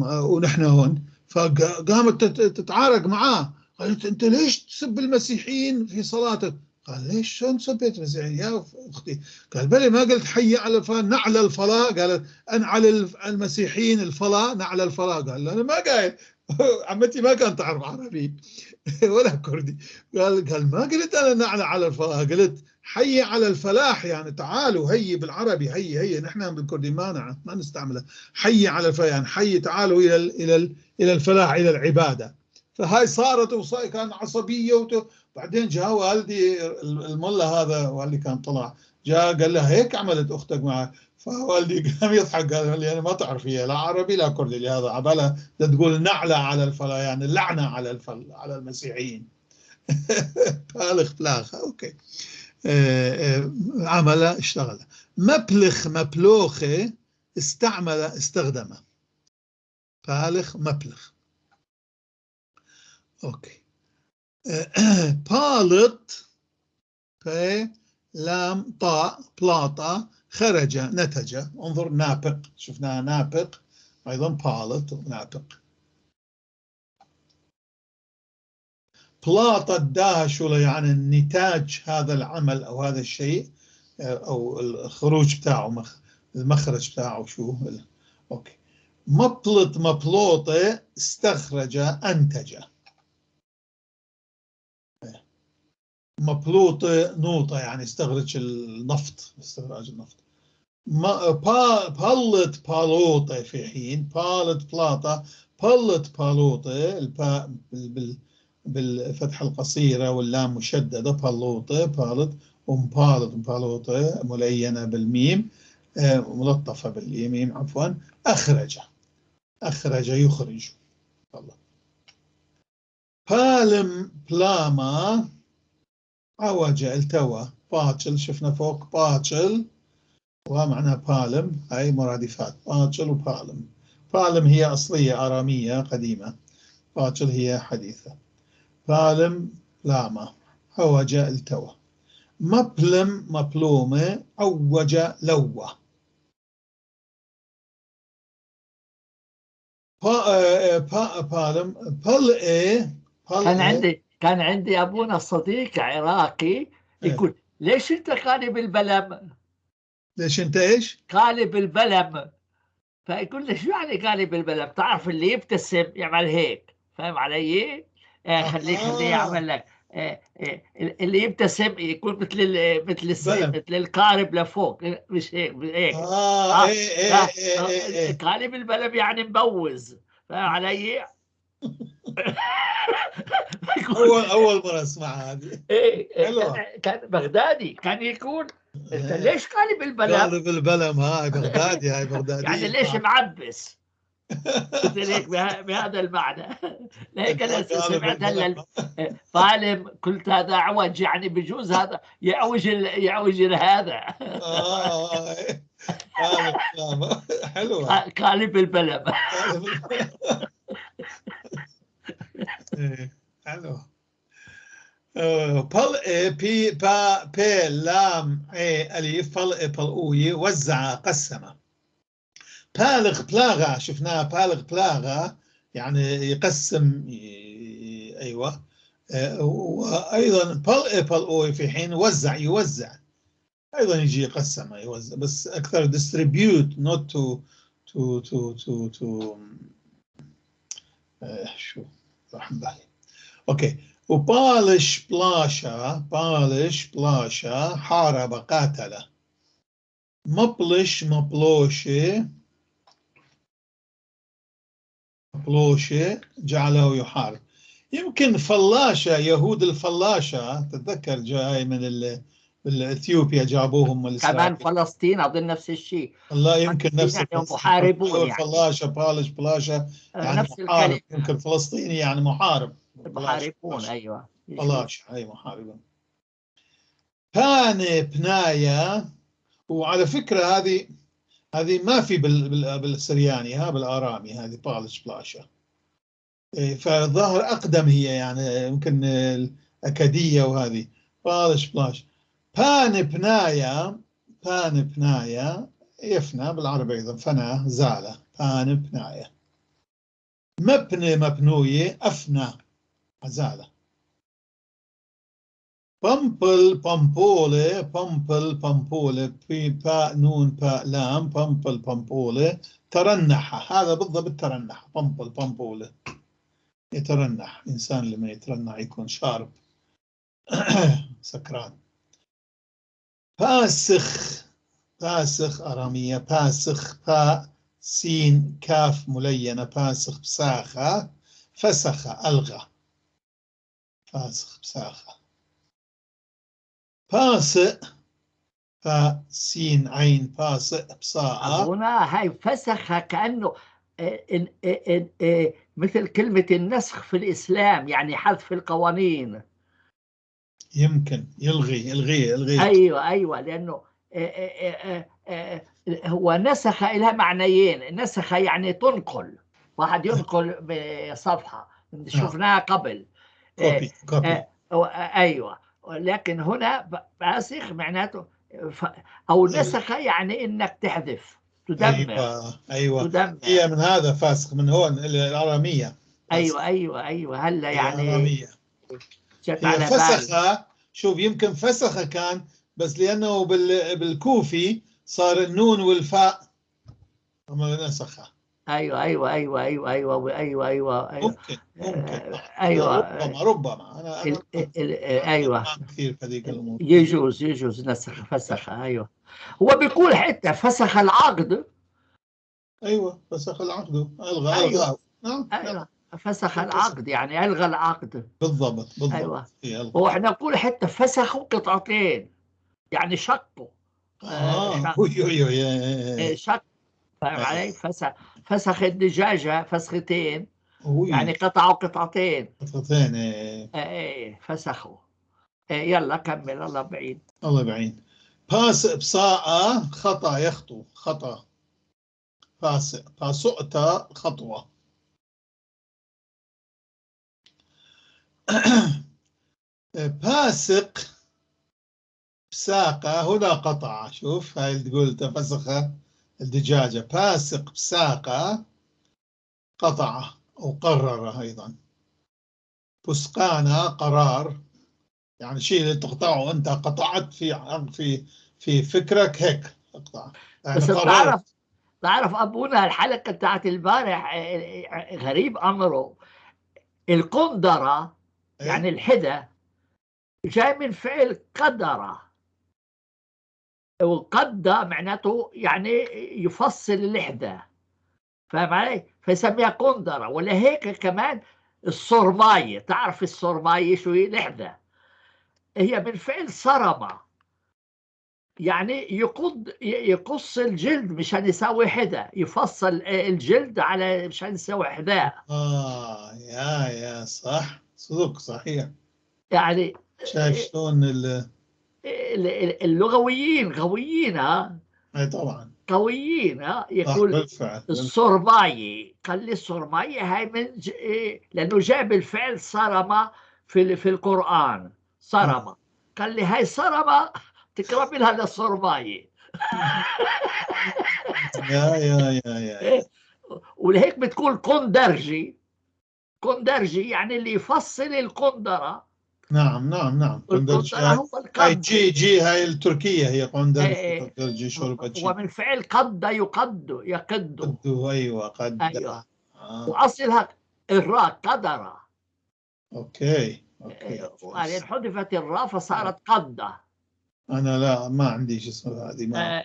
Speaker 2: ونحن هون. فقامت تتعارك معاه، قالت انت ليش تسب المسيحيين في صلاتك؟ قال ليش شلون سبيت المسيحيين يا اختي؟ قال بلي ما قلت حي على الفلاح نعلى الفلاح، قالت انعل المسيحيين الفلاح نعلى الفلاح، قال انا ما قايل عمتي ما كانت تعرف عربي ولا كردي، قال ما قلت انا نعلى على الفلاح، قلت حي على الفلاح، يعني تعالوا هي بالعربي، هي هي نحن بالكردي ما نستعملها، حي على الفلاح يعني حي تعالوا الى الى الى الفلاح الى العباده. فهاي صارت كان عصبيه بعدين جاء والدي الملا هذا، والدي كان طلع جاء قال له هيك عملت اختك معك، فوالدي قام يضحك قال لي انا ما تعرف هي لا عربي لا كردي، لهذا عبالها تقول نعلى على الفلاح يعني لعنه على على المسيحيين. بالغ فلاخ okay عمل اشتغل. مبلخ مبلوخه استعمل استخدم، بالغ مبلخ okay. بالط ب لام طاء بلاطة خرج نتج، انظر نابق، شفناها نابق ايضا بالط نابق. بلاطة داهشولة يعني النتاج هذا العمل او هذا الشيء او الخروج بتاعه، المخرج بتاعه شو okay. مبلط مبلوطة استخرج انتج، مبلوطة نوطة يعني استخرج النفط، استخراج النفط. بالط بالوطة في حين بالط بلاطة، بلط بالوطة الباء بالفتحة القصيرة واللام مشددة، بالوطة بالط، ومبالط بالوطة ملينة بالميم، ملطفة باليميم عفوا. أخرج أخرج يخرج. الله. بالم بلاما عوج التوى، باطل شفنا فوق باطل ومعنى بالم، هاي مرادفات باطل وبالم. بالم هي أصلية آرامية قديمة، باطل هي حديثة. بالم لاما عوج التوى. مبلم مبلومة عوج لوى. بالم بل إيه.
Speaker 1: كان عندي أبونا صديق عراقي يقول ليش أنت قالب البلم؟
Speaker 2: ليش أنت إيش؟
Speaker 1: قالب البلم. فيقول لي شو يعني قالب البلم؟ تعرف اللي يبتسم يعمل هيك، فاهم علي؟ خليه يعمل لك اللي يبتسم يكون مثل القارب لفوق، مش هيك هيك.
Speaker 2: إيه.
Speaker 1: قالب البلم يعني مبوز، فاهم علي؟
Speaker 2: أول مرة أسمعها هذه.
Speaker 1: إيه كان بغدادي كان يقول أنت ليش قالب البلم؟
Speaker 2: قالب البلم، هاي بغدادي، هاي بغدادي
Speaker 1: يعني ليش معبس؟ مثل هيك بهذا المعنى. لهيك أنا سمعت هلا بالم قلت هذا عوج، يعني بجوز هذا يعوج يعوج هذا.
Speaker 2: حلوة
Speaker 1: قالب البلم.
Speaker 2: حلو. بل بي با بي لام اي الف بل بل اوي، وزع قسم. بالغ بلاغة، شفناها بالغ بلاغة يعني يقسم، ايوه. وايضا بل بل اوي في حين وزع يوزع، ايضا يجي يقسم يوزع، بس اكثر distribute not to to to to to شو راح بالي. okay. وبالش بلاشا، بالش بلاشا حارب قاتل. مبلش مبلوشة، مبلوشة جعله يحارب. يمكن فلاشة، يهود الفلاشة، تتذكر جاي من اثيوبيا جابوهم من
Speaker 1: كمان فلسطين اظن نفس الشيء.
Speaker 2: لا يمكن نفس
Speaker 1: يعني محاربون، يعني
Speaker 2: فلاشة بالش بلاشة يعني
Speaker 1: نفس الكلمة.
Speaker 2: يمكن فلسطيني يعني محارب،
Speaker 1: محاربون. ايوه
Speaker 2: فلاشة، اي محاربون. باني بنايا. وعلى فكرة هذه ما في بالسرياني، ها بالارامي، هذه بالش بلاشة. فالظاهر اقدم هي، يعني يمكن الاكادية وهذه بالش بلاش. بان بنايا، بان بنايا يفنى بالعربي أيضا، فنى زال. بان بنايا. مبني مبنوية أفنى زال. بمبل بمبولة، بمبل بمبولة، بي باء نون باء لام، بمبل بمبولة ترنح. هذا بالضبط ترنح. بمبل بمبولة يترنح، إنسان لما يترنح يكون شارب سكران. باسخ، باسخ أرامية، باسخ باء سين كاف ملينة، باسخ بساخة، فسخ ألغى. فاسخ بساخة. باسئ فاء سين عين، باسئ بصاء.
Speaker 1: أبونا هاي فسخ كأنه مثل كلمة النسخ في الإسلام، يعني حذف القوانين.
Speaker 2: يمكن يلغي يلغي يلغي.
Speaker 1: ايوه ايوه، لانه هو نسخ لها معنيين. نسخ يعني تنقل، واحد ينقل بصفحه شفناها قبل،
Speaker 2: copy copy.
Speaker 1: ايوه، لكن هنا باسخ معناته او نسخ يعني انك تحذف، تدمر.
Speaker 2: ايوه ايوه،
Speaker 1: تدمر.
Speaker 2: هي من هذا فاسخ، من هون الاراميه.
Speaker 1: ايوه ايوه ايوه. هلا يعني
Speaker 2: الاراميه هي فسخة. شوف يمكن فسخة كان، بس لأنه بالكوفي صار النون والفاء نسخة.
Speaker 1: ايوه ايوه ايوه ايوه ايوه ايوه ايوه ايوه.
Speaker 2: ممكن ممكن
Speaker 1: ايوه،
Speaker 2: ربما ربما انا
Speaker 1: ايوه
Speaker 2: كثير في هذيك الامور.
Speaker 1: يجوز يجوز نسخ فسخ. ايوه، هو بيقول حتى فسخ العقد.
Speaker 2: ايوه فسخ العقد، الغى الغى.
Speaker 1: نعم ايوه، فسخ العقد يعني الغى العقد.
Speaker 2: بالضبط بالضبط.
Speaker 1: ايوه، واحنا نقول حتى فسخوا قطعتين، يعني شقوا. شق، فاهم علي؟ فسخ الدجاجه فسختين، يعني قطعوا قطعتين.
Speaker 2: قطعتين. ايه
Speaker 1: ايه فسخوا. إيه يلا كمل، الله بعين.
Speaker 2: الله بعين. باس بصاء خطأ يخطو، خطأ. باس باسؤت خطوة. باسق بساقة هنا قطع. شوف هاي اللي تقول تفسخ الدجاجة. باسق بساقة قطع أو قرر أيضا. بسقانة قرار، يعني شيء اللي تقطعه أنت، قطعت في في في فكرك هيك اقطع يعني.
Speaker 1: بس تعرف أبونا الحلقة بتاعت البارح غريب أمره. القندرة يعني الحدة جاي من فعل قدر، وقد معناته يعني يفصل اللحدة، فاهم علي؟ فيسميها قندرة. ولا هيك كمان الصرماية، تعرف الصرماية شو هي؟ لحدة، هي من فعل صرمة، يعني يقص الجلد مشان يسوي حذاء، يفصل الجلد على مشان يسوي حذاء.
Speaker 2: يا صح، صدق صحيح.
Speaker 1: يعني
Speaker 2: شايف شلون
Speaker 1: اللغويين قويين. ها
Speaker 2: اي طبعا
Speaker 1: قويين. ها يقول الصرماية، قال لي الصرماية هاي من لانه جاب الفعل صرم في القرآن. صرمة. قال لي هاي صرمة تقرب لها للصرماية.
Speaker 2: يا يا يا يا.
Speaker 1: ولهيك بتقول قندرجي. قندرجي يعني اللي يفصل القندرة.
Speaker 2: نعم نعم نعم.
Speaker 1: قندرجي هو
Speaker 2: هاي جي جي، هاي التركية هي قندرجي. قندرجي شربتشي.
Speaker 1: ومن فعل قد يقد، يقد.
Speaker 2: قد، أيوة، قد.
Speaker 1: أيوة. وأصلها الراء قدر.
Speaker 2: okay okay.
Speaker 1: وبعدين حذفت الراء فصارت قد.
Speaker 2: أنا لا ما عندي شو اسمه هذه، ما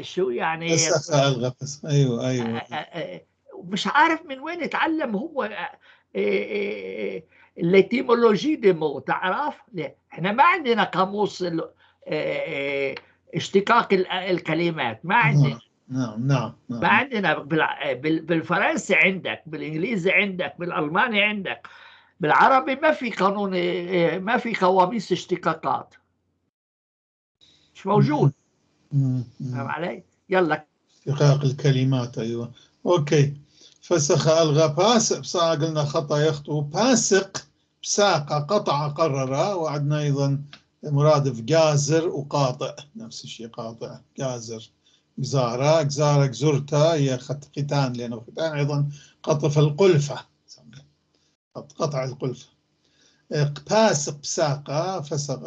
Speaker 1: شو يعني؟
Speaker 2: فسخ الغى. أيوة أيوة.
Speaker 1: مش عارف من وين اتعلم هو l'étymologie des mots، تعرف؟ احنا ما عندنا قاموس اشتقاق الكلمات، ما عندنا.
Speaker 2: نعم نعم نعم.
Speaker 1: ما عندنا. بالفرنسي عندك، بالانجليزي عندك، بالالماني عندك، بالعربي ما في قانون، ما في قواميس اشتقاقات، مش موجود. فاهم علي؟ يلا.
Speaker 2: اشتقاق الكلمات. ايوه okay. فسخ الغى باسق بساق، قلنا خطا يخطو. باسق بساق قطع قرر. وعندنا ايضا مرادف جازر وقاطع، نفس الشيء قاطع جازر. جزارة جزارة جزرتا هي ختان، لأنه ختان أيضا قطف القلفة، قطع القلفة. باسق بساقة فسق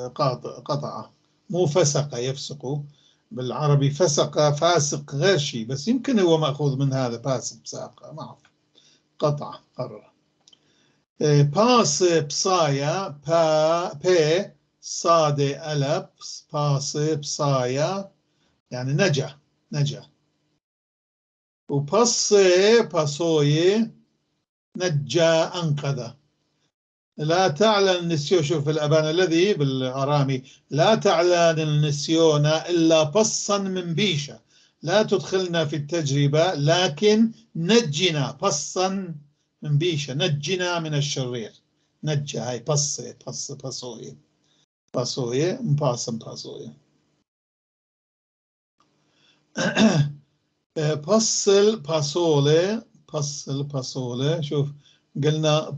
Speaker 2: قاطع قطع، مو فسق يفسق بالعربي، فسق فاسق غير شيء، بس يمكن هو مأخوذ من هذا باسق بساقة، ما أعرف. قطع قرر. باس بصايا، با بي صاد ألب، باس بصايا يعني نجا نجا. وبص بصوي نجا أنقذ. لا تعلن نسيو، شوف الأبان الذي بالأرامي، لا تعلن النسيون إلا بصا من بيشة، لا تدخلنا في التجربة لكن نجنا بصا من بيشة، نجنا من الشرير. نجا هاي بص بص بصوي بصوي مباص مباصوي. بصل بصولة بصل بصولة، شوف قلنا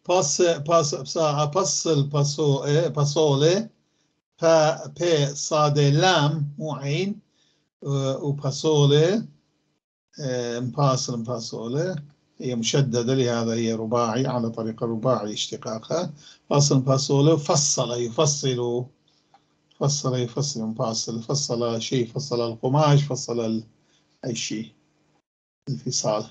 Speaker 2: بص بص بساعة بصل بصولة بصولة، با بي صاد لام مو عين، وبصولة مباصل مباصولة هي مشددة لهذا هي رباعي على طريقة رباعي اشتقاقها. فصل مباصولة فصل يفصل، فصل يفصل مفاصل، فصل شيء، فصل القماش، فصل أي شيء، الفصال.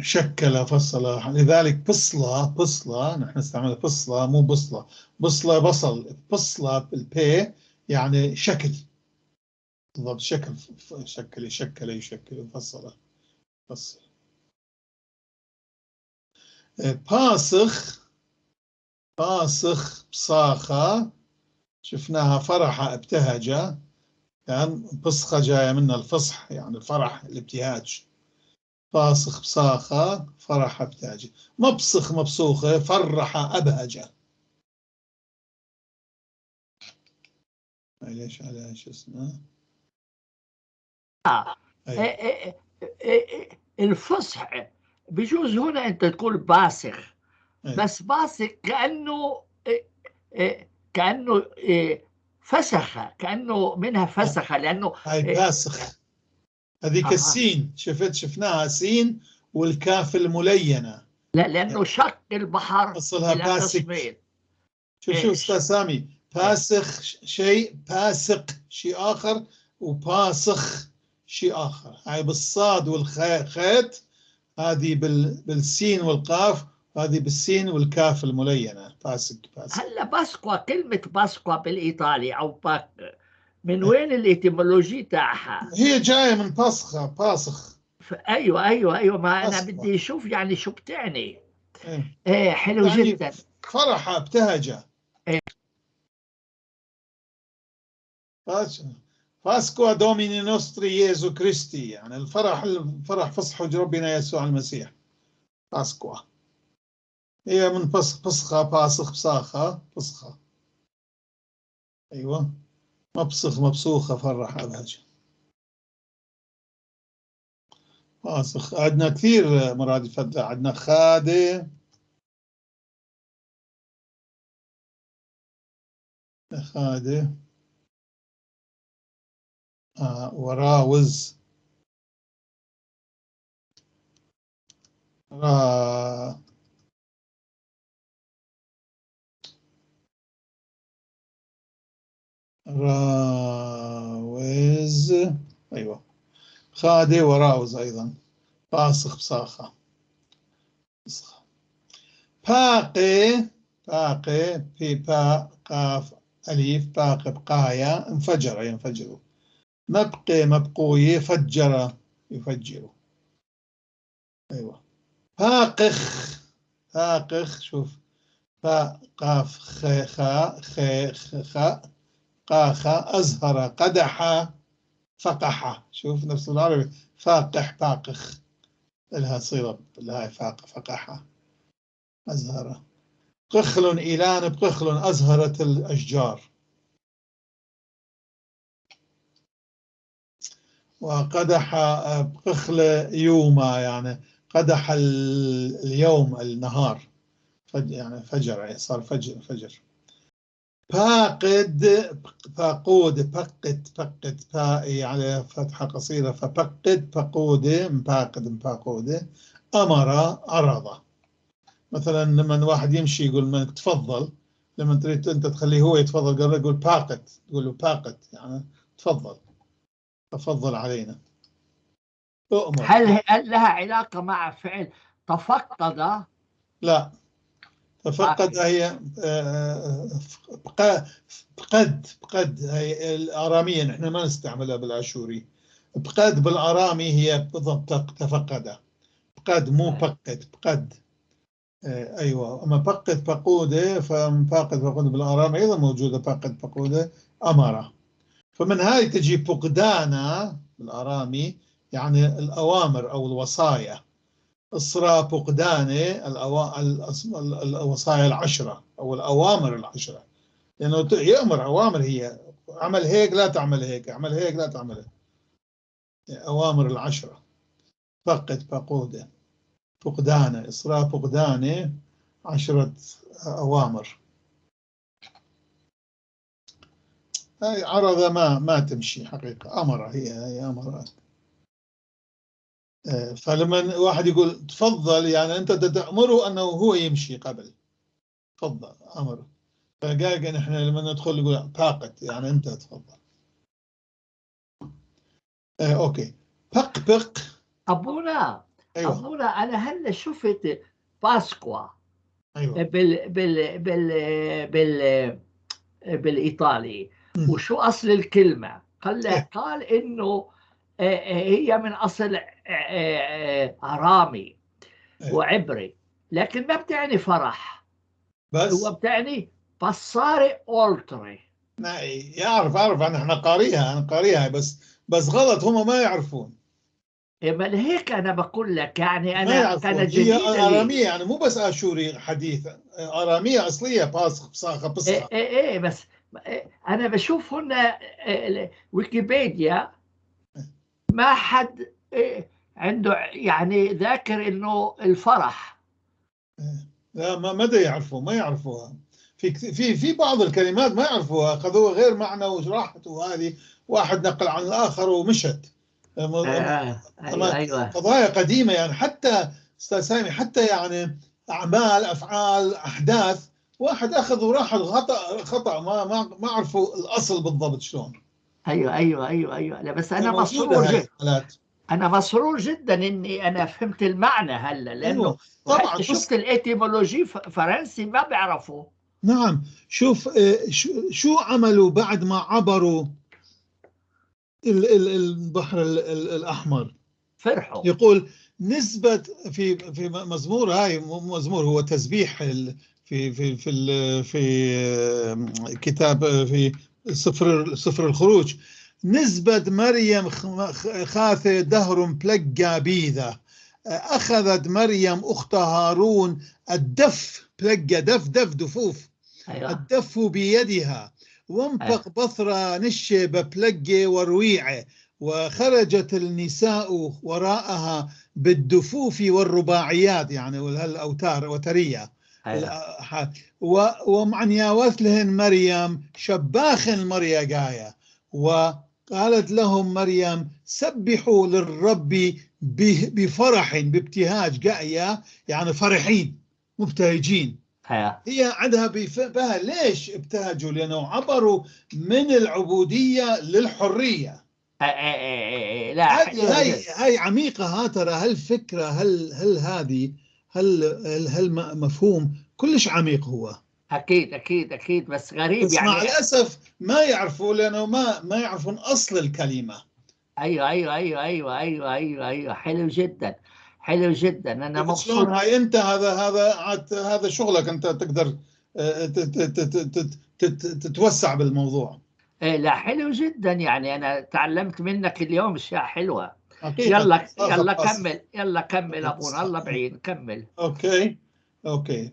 Speaker 2: شكل فصل، لذلك بصلة بصلة نحن نستعمل بصلة مو بصلة، بصلة بصل، بصلة بالبي يعني شكل، بالضبط شكل، شكل شكل يشكل فصل فصل. باسخ باسخ بصاخة شفناها فرح ابتهج، كان بصخة جاية منها الفصح يعني الفرح الابتهاج. باسخ بصاخة فرح ابتهج. مبصخ مبصوخة فرح أبهج. ليش على شو اسمه؟
Speaker 1: الفصح بجوز هنا أنت تقول باسخ، بس باسخ كأنه كأنه فسخ، كأنه منها فسخ، لأنه
Speaker 2: هاي باسخ هذيك السين، شفت شفناها سين والكاف الملينة،
Speaker 1: لا لأنه شق البحر
Speaker 2: أصلها باسك. شوف شوف أستاذ سامي، باسخ شيء، باسق شيء آخر، وباسخ شيء آخر. هاي بالصاد والخيط، هذه بالسين والقاف، هذه بالسين والكاف الملينة. باسك باسك.
Speaker 1: هلا باسكوا، كلمة باسكوا بالإيطالي أو باك، من وين ال étymologie تاعها؟
Speaker 2: هي جاية من باسخة، باسخ.
Speaker 1: ايوه ايوه ايوه، ما انا بدي اشوف يعني شو بتعني. ايه حلو يعني جدا.
Speaker 2: فرحة ابتهجة.
Speaker 1: إيه.
Speaker 2: Pasqua Domini nostri Jesu Christi، يعني الفرح، الفرح فصح ربنا يسوع المسيح. Pasqua هي من بسخة، باسخ، بساخة، بسخة. أيوة، مبسخ، مبسوخة، فرح، أبهج. باسخ عندنا كثير مرادفات، عندنا خادة، خادة وراوز را راوز. أيوة خادة وراوز أيضا. باسخ بصاخة. باقي باقي بي با قاف أليف باقي بقايا انفجر ينفجر. مبقي مبقوية فجر يفجر. أيوة باقخ باقخ شوف با قاف خ خا خ خ قاخ أزهر قدح فقح. شوف نفس العربي فاقح باقخ لها صلة لها فاق فقح أزهر. قخل إيلان بقخل أزهرت الأشجار. وقدح بقخل يوما يعني قدح اليوم النهار يعني فجر يعني صار فجر فجر. باقد باقود بقد بقد باء يعني فتحة قصيرة فبقد باقود مباقد مباقود. أمر عرض. مثلا لما واحد يمشي يقول من تفضل، لما تريد أنت تخليه هو يتفضل قبل يقول باقد، تقول له باقد يعني تفضل تفضل علينا. أؤمر.
Speaker 1: هل لها علاقة مع فعل تفقد؟
Speaker 2: لا تفقد هي بقد بقد هي الآرامية نحن ما نستعملها بالآشوري. بقد بالآرامي هي بالضبط تفقد. بقد مو بقد بقد. أيوة. أما بقد بقودة فباقد بقودة بالآرامي أيضا موجودة بقد بقودة أمرة. فمن هاي تجي بقدانا بالآرامي يعني الأوامر أو الوصايا. إصرا بقدانة الوصايا العشرة أو الأوامر العشرة، لأنه يأمر أوامر، هي عمل هيك لا تعمل هيك، عمل هيك لا تعمل هيك، أوامر العشرة. فقد بقودة فقدانة إصرا فقدانة 10 أوامر. هاي عرضة ما تمشي حقيقة، أمر هي أمر. فلما واحد يقول تفضل يعني أنت تأمره أنه هو يمشي قبل، تفضل أمره. فقال نحن لما ندخل نقول باقت يعني أنت تفضل. أوكي. بق بق.
Speaker 1: أبونا. أيوة. أبونا أنا هلا شفت باسكوا.
Speaker 2: أيوة.
Speaker 1: بال بال بال بال بالإيطالي. وشو أصل الكلمة؟ قال إنه هي من أصل أرامي وعبري، لكن ما بتعني فرح،
Speaker 2: بس
Speaker 1: هو بتعني passare oltre.
Speaker 2: يعرف أعرف أنا قاريها، أنا قاريها بس غلط، هم ما يعرفون.
Speaker 1: ما هيك أنا بقول لك يعني أنا
Speaker 2: كان جديدة هي أرامية يعني مو بس آشوري حديث، أرامية أصلية باسخ بصاخة بصخة.
Speaker 1: إيه بس أنا بشوف هنا ويكيبيديا ما حد عنده يعني ذاكر إنه الفرح.
Speaker 2: لا ما مدى يعرفوا، ما يعرفوها. في في في بعض الكلمات ما يعرفوها، أخذوها غير معنى وراحت، وهذه واحد نقل عن الآخر ومشت.
Speaker 1: أيوة أيوة.
Speaker 2: قضايا قديمة يعني، حتى أستاذ سامي حتى يعني أعمال أفعال أحداث واحد أخذ وراح خطأ ما عرفوا الأصل بالضبط شلون.
Speaker 1: أيوة أيوة أيوة أيوة. لا بس أنا مسرور جدا، أنا مسرور جدا إني أنا فهمت المعنى هلا، لأنه أيوة.
Speaker 2: طبعا
Speaker 1: شفت الإتيمولوجي فرنسي ما بيعرفوا.
Speaker 2: نعم. شوف شو عملوا بعد ما عبروا البحر الأحمر؟
Speaker 1: فرحوا.
Speaker 2: يقول نسبة في مزمور، هاي مزمور هو تسبيح في في في في كتاب في سفر الخروج، نسبة مريم خاثة دهر بلقى بيذا، أخذت مريم أخت هارون الدف، بلقى دف دف دفوف.
Speaker 1: أيوة.
Speaker 2: الدف بيدها وانفق بثرة نشة ببلقة ورويعة، وخرجت النساء وراءها بالدفوف والرباعيات يعني الأوتار وترية.
Speaker 1: أيوة.
Speaker 2: ومعنياوث لهن مريم شباخن مريا جاية، وقالت لهم مريم سبحوا للرب بفرح بابتهاج. جاية يعني فرحين مبتهجين. هي عندها بها ليش ابتهجوا؟ لأنه عبروا من العبودية للحرية.
Speaker 1: لا
Speaker 2: هاي عميقة، ها ترى هالفكرة، هل هذه هل مفهوم كلش عميق هو.
Speaker 1: أكيد أكيد أكيد، بس غريب
Speaker 2: بس
Speaker 1: يعني
Speaker 2: مع الأسف ما يعرفوا، لأنه ما يعرفون أصل الكلمة.
Speaker 1: أيوة أيوة أيوة أيوة أيوة أيوة أيوة. حلو جدا، حلو جدا. أنا مبسوط.
Speaker 2: شلون هاي أنت هذا شغلك، أنت تقدر تتوسع بالموضوع.
Speaker 1: لا حلو جدا، يعني أنا تعلمت منك اليوم أشياء حلوة. يلا يلا كمل، يلا كمل أبونا، الله بعين، كمل.
Speaker 2: okay okay.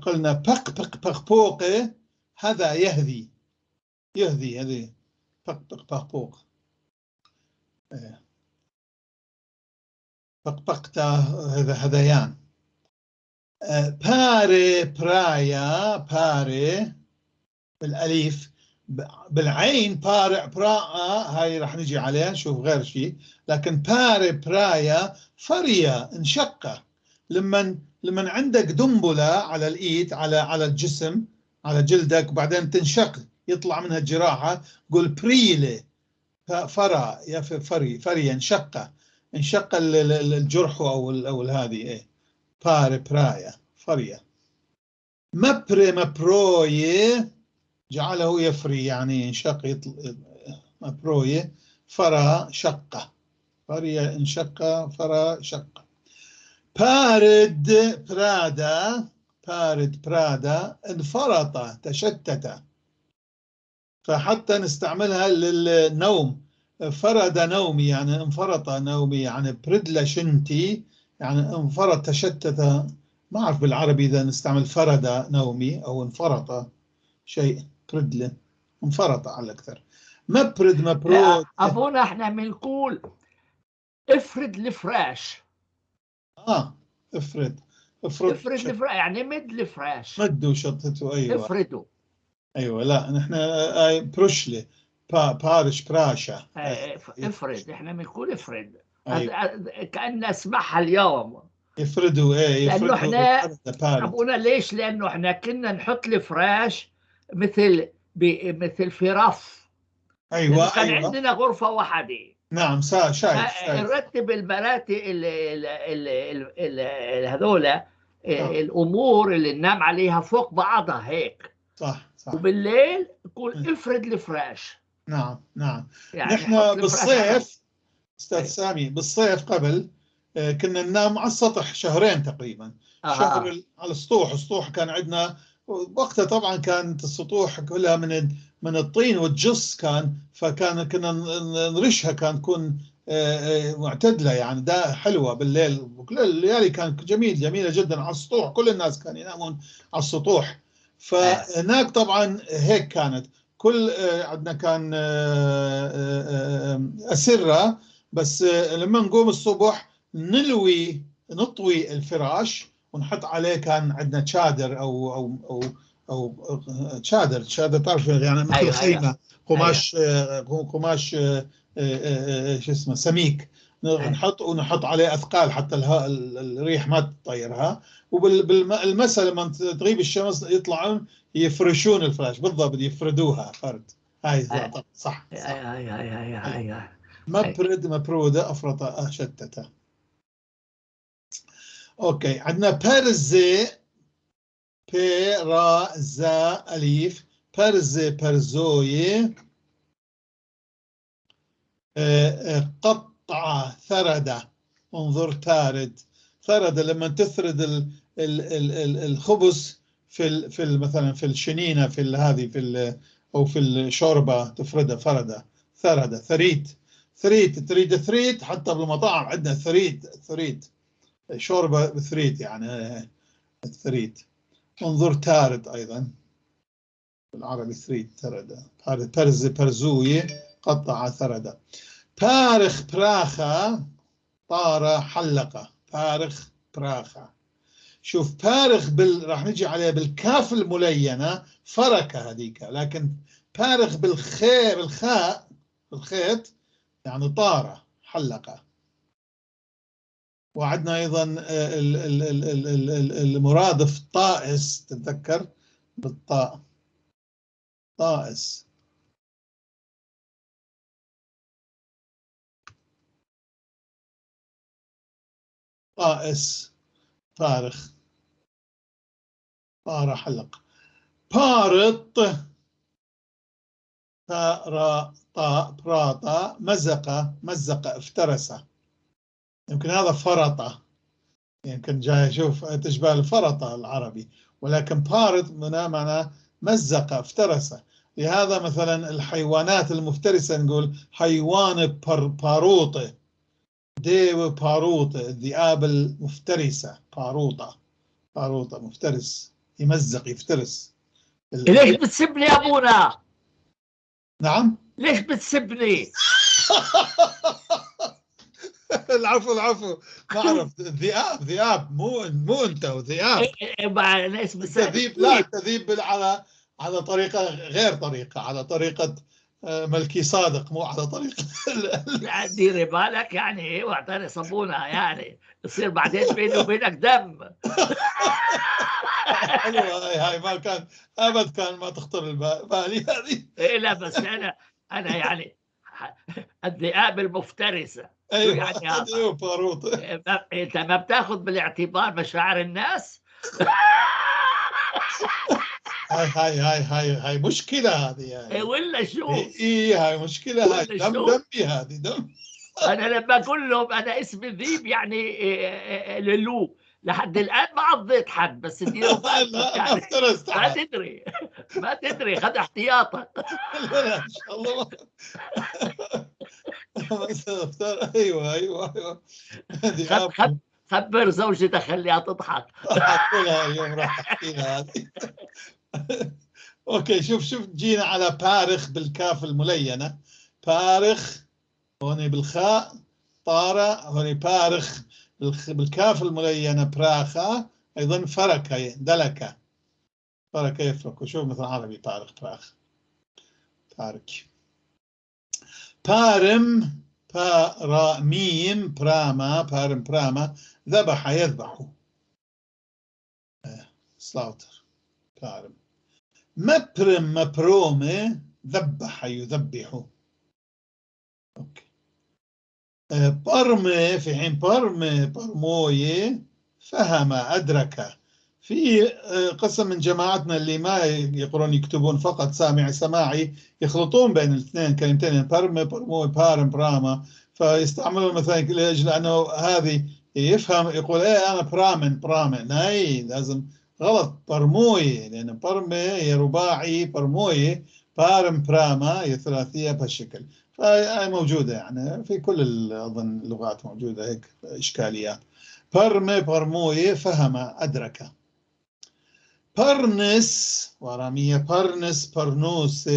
Speaker 2: قلنا بق بق بق بوق، هذا يهذي، يهذي هذه بق بق بق بوق. بق بقتا هذا هذيان. باري برايا، باري بالأليف بالعين، بارع براءة هاي رح نجي عليها نشوف غير شيء، لكن باري برايا فريا انشقة. لمن عندك دنبلة على الإيد، على الجسم، على جلدك، وبعدين تنشق يطلع منها جراحة، قول بريلة فرا يا فري، فريا انشقة، انشق الجرح أو هذه. إيه باري برايا فريا. مبري مبروي جعله يفري، يعني انشق، مبروي فرا شقة، فريا انشق، فرا شقة. بارد برادا، بارد برادا انفرط تشتت، فحتى نستعملها للنوم. فرد نومي يعني انفرط نومي، يعني بردلة شنتي يعني انفرط تشتت. ما أعرف بالعربي إذا نستعمل فرد نومي أو انفرط شيء، بردلة انفرط على الأكثر. مبرد مبرود.
Speaker 1: أبونا احنا بنقول افرد الفراش.
Speaker 2: افرد
Speaker 1: افرد افرد الفراش، يعني مد الفراش،
Speaker 2: مدوا شطته. ايوه
Speaker 1: افردوا.
Speaker 2: ايوه لا نحن برشلة بارش براشة.
Speaker 1: افرد، احنا بنقول افرد. أيوة. كأن اسمعها اليوم
Speaker 2: يفردوا. ايه يفردوا،
Speaker 1: لانه احنا ابونا ليش؟ لانه احنا كنا نحط الفراش مثل مثل في رف.
Speaker 2: ايوه
Speaker 1: كان
Speaker 2: أيوة.
Speaker 1: عندنا غرفة واحدة.
Speaker 2: نعم شايف
Speaker 1: نرتب المراتب هذولا الامور اللي ننام عليها فوق بعضها هيك.
Speaker 2: صح صح.
Speaker 1: وبالليل يقول افرد الفراش.
Speaker 2: نعم نعم. يعني نحن بالصيف استاذ سامي، بالصيف قبل كنا ننام على السطح شهرين تقريبا. شهر على السطوح. السطوح كان عندنا وقتها طبعا كانت السطوح كلها من الطين والجص كان، فكان كنا نرشها، كان تكون معتدلة يعني، ده حلوة بالليل. كل الليالي كان جميل، جميلة جدا على السطوح، كل الناس كانوا ينامون على السطوح. فهناك طبعا هيك كانت كل عندنا كان أسرة، بس لما نقوم الصبح نلوي نطوي الفراش ونحط عليه، كان عندنا تشادر او او او او تشادر، تشادر تعرف يعني مثل
Speaker 1: أيوة
Speaker 2: خيمة.
Speaker 1: أيوة.
Speaker 2: قماش. أيوة. قماش شو اسمه سميك، نحط ونحط عليه اثقال حتى الريح ما تطيرها. وبالمساء لما تغيب الشمس يطلعون يفرشون الفراش بالضبط، يفردوها فرد. هاي
Speaker 1: أيوة.
Speaker 2: صح صح.
Speaker 1: أيوة أيوة أيوة.
Speaker 2: مبرد مبرودة أفرط شتتة. okay عندنا برزي، بي را زا أليف، برزي برزوي، قطع ثردة. انظر تارد، ثردة لما تثرد ال ال ال الخبز في مثلا في الشنينة، في هذه في أو في الشوربة تفردها، فردة ثردة. ثريد، ثريد تريد ثريد، حتى بالمطاعم عندنا ثريد، ثريد شوربة بثريد يعني الثريد. انظر تارد أيضا بالعربي، ثريد ثردة. برز برزوية قطع ثردة. بارخ براخة طار حلقة. بارخ براخة. شوف بارخ راح نجي عليه بالكاف الملينة فركة هذيك، لكن بارخ بالخاء بالخاء بالخيط يعني طارة حلقة. وعندنا أيضا المرادف طائس، تتذكر بالطاء طائس. طائس فارخ طار حلق. بارط طا براطة مزق مزق افترس، يمكن هذا فرطة، يمكن جاي أشوف تشبه الفرطة العربي، ولكن بارط معناه مزق افترس. لهذا مثلا الحيوانات المفترسة نقول حيوان باروطة، ديو باروطة، الذئاب المفترسة باروطة، باروطة مفترس يمزق يفترس.
Speaker 1: ليش بتسبني يا أبونا؟
Speaker 2: نعم؟
Speaker 1: ليش بتسبني؟
Speaker 2: العفو العفو، ما اعرف. ذئاب ذئاب، مو انت وذئاب. ذيب، لا تذيب على طريقه غير طريقه، على طريقه ملكي صادق، مو على طريقه.
Speaker 1: لا ديري بالك يعني، واعطاني صابونه يعني يصير بعدين بيني وبينك دم.
Speaker 2: حلوه هاي، ما كان ابد كان ما تخطر بالي هذه.
Speaker 1: إيه لا بس انا يعني الذئاب المفترسه.
Speaker 2: ايوه يعني ايوه باروت.
Speaker 1: انت ما بتاخذ بالاعتبار مشاعر الناس.
Speaker 2: هاي هاي هاي هاي هاي مشكلة هذه يعني.
Speaker 1: ولا شو؟
Speaker 2: اي هاي مشكلة، هاي دم دمي هذه دم.
Speaker 1: انا لما اقول لهم انا اسمي ذيب يعني لولو، لحد الان ما عضيت حد، بس ديروا بالك يعني، ما تدري ما تدري، خذ احتياطك.
Speaker 2: لا لا ان شاء الله. ايوه ايوه ايوه،
Speaker 1: خبر زوجتك خليها تضحك.
Speaker 2: احكي اليوم راح احكي لها هذه. okay، شوف شوف جينا على بارخ بالكاف الملينه، بارخ هون بالخاء طارة، هون بارخ بالكاف الملينه براخة، ايضا فركه دلكه، فركه يفرك. وشوف مثل عربي بارخ براخ بارك. بارم بارا ميم براما، بارم براما ذبح يذبح، slaughter بارم. مبرم مبرومة ذبح يذبح. okay. برمة في حين برمة برموية فهم أدرك. في قسم من جماعتنا اللي ما يقرون يكتبون فقط سامع سماعي، يخلطون بين الاثنين كلمتين، برمة برموي بارم براما، فيستعملون مثلا لاجل انه هذه يفهم يقول ايه انا برامن برامن، هاي لازم غلط برموي، لان برمة هي رباعي، برموي بارم براما هي ثلاثية بهالشكل. فهي موجودة يعني في كل اظن اللغات موجودة هيك اشكاليات. برمة برموي فهم أدرك. برنس ورامية برنس برنوس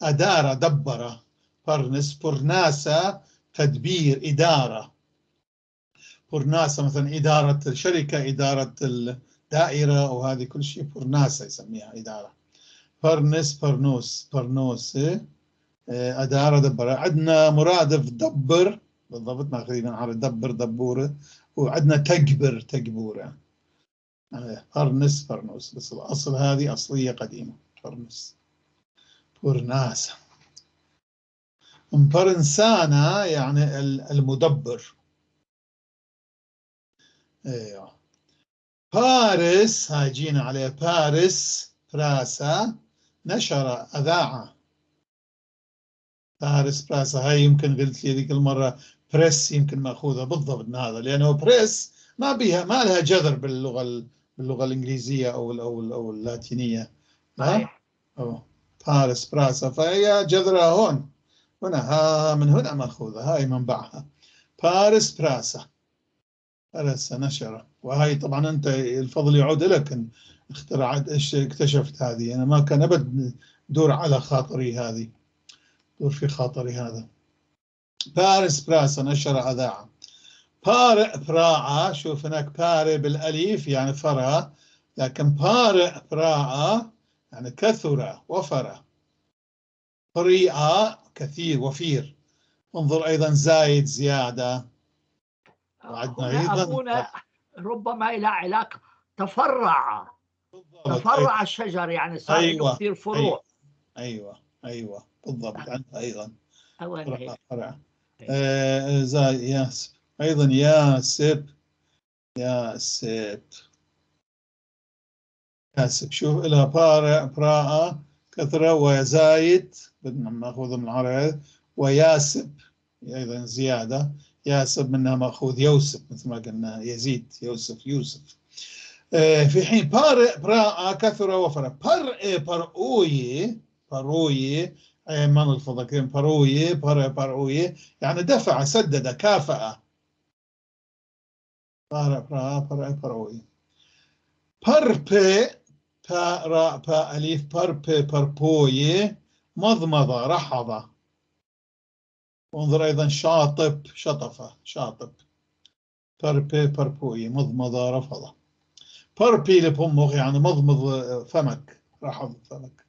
Speaker 2: أدار دبر، برنس برناسة تدبير إدارة، برناسة مثلا إدارة الشركة، إدارة الدائرة، وهذه كل شيء برناسة يسميها إدارة. برنس برنوس برنوس أدار دبر. عندنا مرادف دبر بالضبط، ماخذين من عربي دبر دبورة، وعندنا تكبر تكبورة. برنس برنوس، بس الأصل هذه أصلية قديمة، برنس برناسة. برنسانة يعني المدبر. ايوه. بارس هاي جينا عليه، بارس براسة نشر أذاع. بارس براسة هاي يمكن قلت لي ذيك المرة press، يمكن مأخوذة بالضبط من هذا، لأنه press ما بيها ما لها جذر باللغة الإنجليزية أو أو أو اللاتينية. صحيح. أو بارس براسة، فهي جذرها هون هنا، ها من هنا مأخوذة، هاي منبعها بارس براسة، براسة نشرة. وهي طبعا أنت الفضل يعود لك إن اخترعت إيش اكتشفت هذه، أنا ما كان أبد دور على خاطري هذه، دور في خاطري هذا. بارس براسة نشر أذاع. بارئ براعة، شوف هناك بارئ بالأليف يعني فرع، لكن بارئ براعة يعني كثر وفر. بريئة كثير وفير. انظر أيضا زايد زيادة. وعندنا أيضا
Speaker 1: أبونا ربما إلى علاقة تفرع، تفرع الشجر يعني صار له كثير فروع.
Speaker 2: أيوة أيوة بالضبط. عندنا أيضا فرع, فرع. زايد ياسب، أيضا ياسب ياسب ياسب. شوف لها بارع براءة كثرة وزايد بدنا ناخذ من العرب، وياسب أيضا زيادة، ياسب منها مأخوذ يوسف مثل ما قلنا يزيد يوسف يوسف. في حين بارئ براءة كثرة وفرة. برئ برؤوي بروي ما نلفظها كلمة بروي برئ بروي يعني دفع سدد كافأ. بارئ براءة برئ بروي. بربي با با أليف بربي بربوي مضمضة رحضة. انظر أيضا شاطب شطفة شاطب. بربي بربوي مضمضة رفضة. بربي لبمخ يعني مضمض فمك رحض فمك.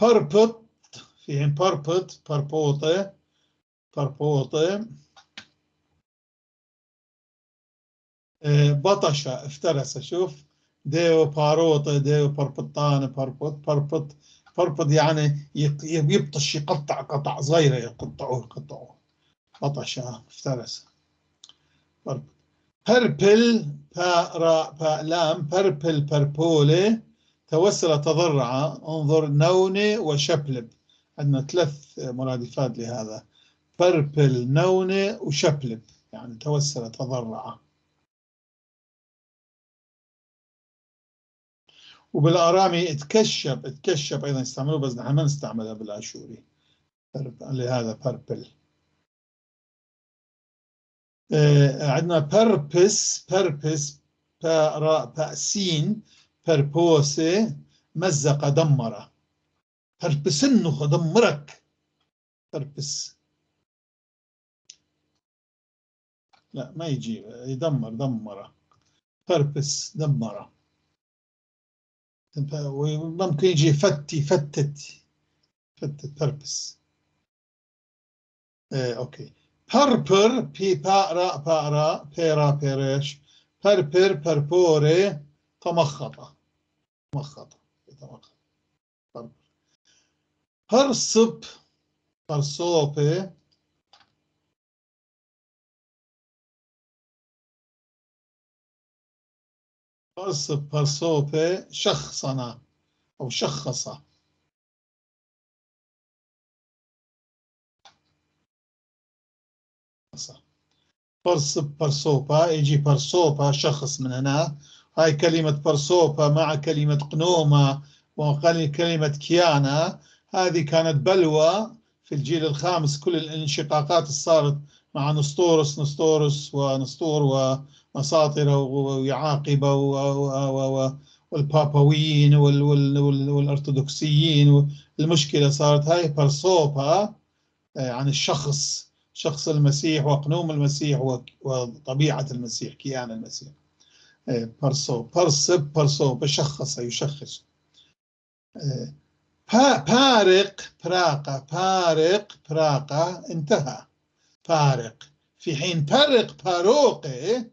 Speaker 2: بربط فيهم بربط بربوطة بربوطة. بطشة افترس. شوف ديو باروطة ديو بربطان بربط بربط بربط يعني يبطش يقطع قطع صغيرة يقطعوه يقطعوه. بطشة افترس بربط. بربل با را با لام بربل بربولة توسل تضرع. انظر نونة وشبلب، عندنا ثلاث مرادفات لهذا. بربل نونة وشبلب يعني توسل تضرع. وبالارامي اتكشب اتكشب ايضا يستعملوه، بس نحن ما نستعملها بالاشوري لهذا بربل. عندنا بربس بربس با را با سين بربوسة مزق دمر. بربسنه دمرك بربس. لا ما يجي يدمر دمر بربس دمر. وممكن يجي فتي فتت فتت بربس. okay. بربر بي با را با را بيرا بيرش بربر بربوري تمخط تمخط يتمخط. بربر. برصب برصوبة برصب برصوبة شخصنا أو شخص. برصب برصوبة يجي برصوبة شخص من هنا. هاي كلمة برصوبة مع كلمة قنومة وكلمة كيانة، هذه كانت بلوى في الجيل الخامس. كل الانشقاقات اللي صارت مع نسطورس نسطورس ونسطور ومساطرة ويعاقبة والبابويين والأرثوذكسيين، المشكلة صارت هاي برصوبة عن الشخص، شخص المسيح وقنوم المسيح وطبيعة المسيح كيان المسيح. برصو برصب برصوب شخص يشخص. بارق براقة بارق براقة انتهى بارق. في حين بارق باروقة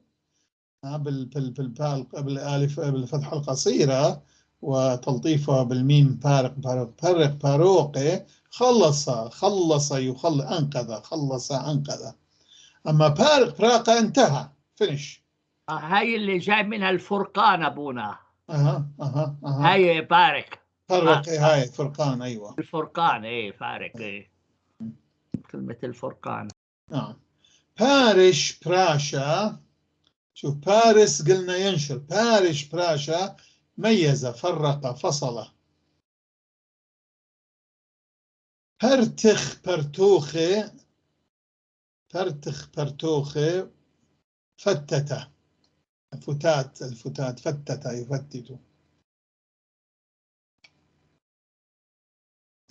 Speaker 2: بالالف بالفتحة القصيرة وتلطيفها بالميم بارق بارق بارق باروقة خلص خلص يخلص أنقذ خلص أنقذ. أما بارق براقة انتهى فينش.
Speaker 1: هاي اللي جاي منها الفرقان أبونا. أها أها أها. هاي بارك
Speaker 2: فرق. هاي فرقان. أيوة
Speaker 1: الفرقان. إيه فارق. إيه كلمة الفرقان.
Speaker 2: نعم. بارش براشا. شوف بارس قلنا ينشر، بارش براشا ميز فرق فصل. برتخ برتوخي برتخ برتوخي فتت فتات الفتات فتت يفتت.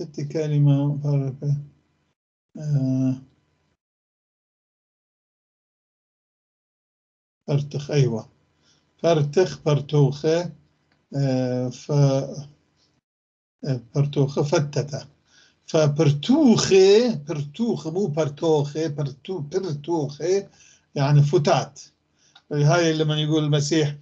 Speaker 2: ست كلمة برتخ، أيوة، برتخ برتوخة، ف برتوخة فتتة. فبرتوخة، برتوخة مو برتوخة، برتوخة يعني فتات. هاي لما يقول المسيح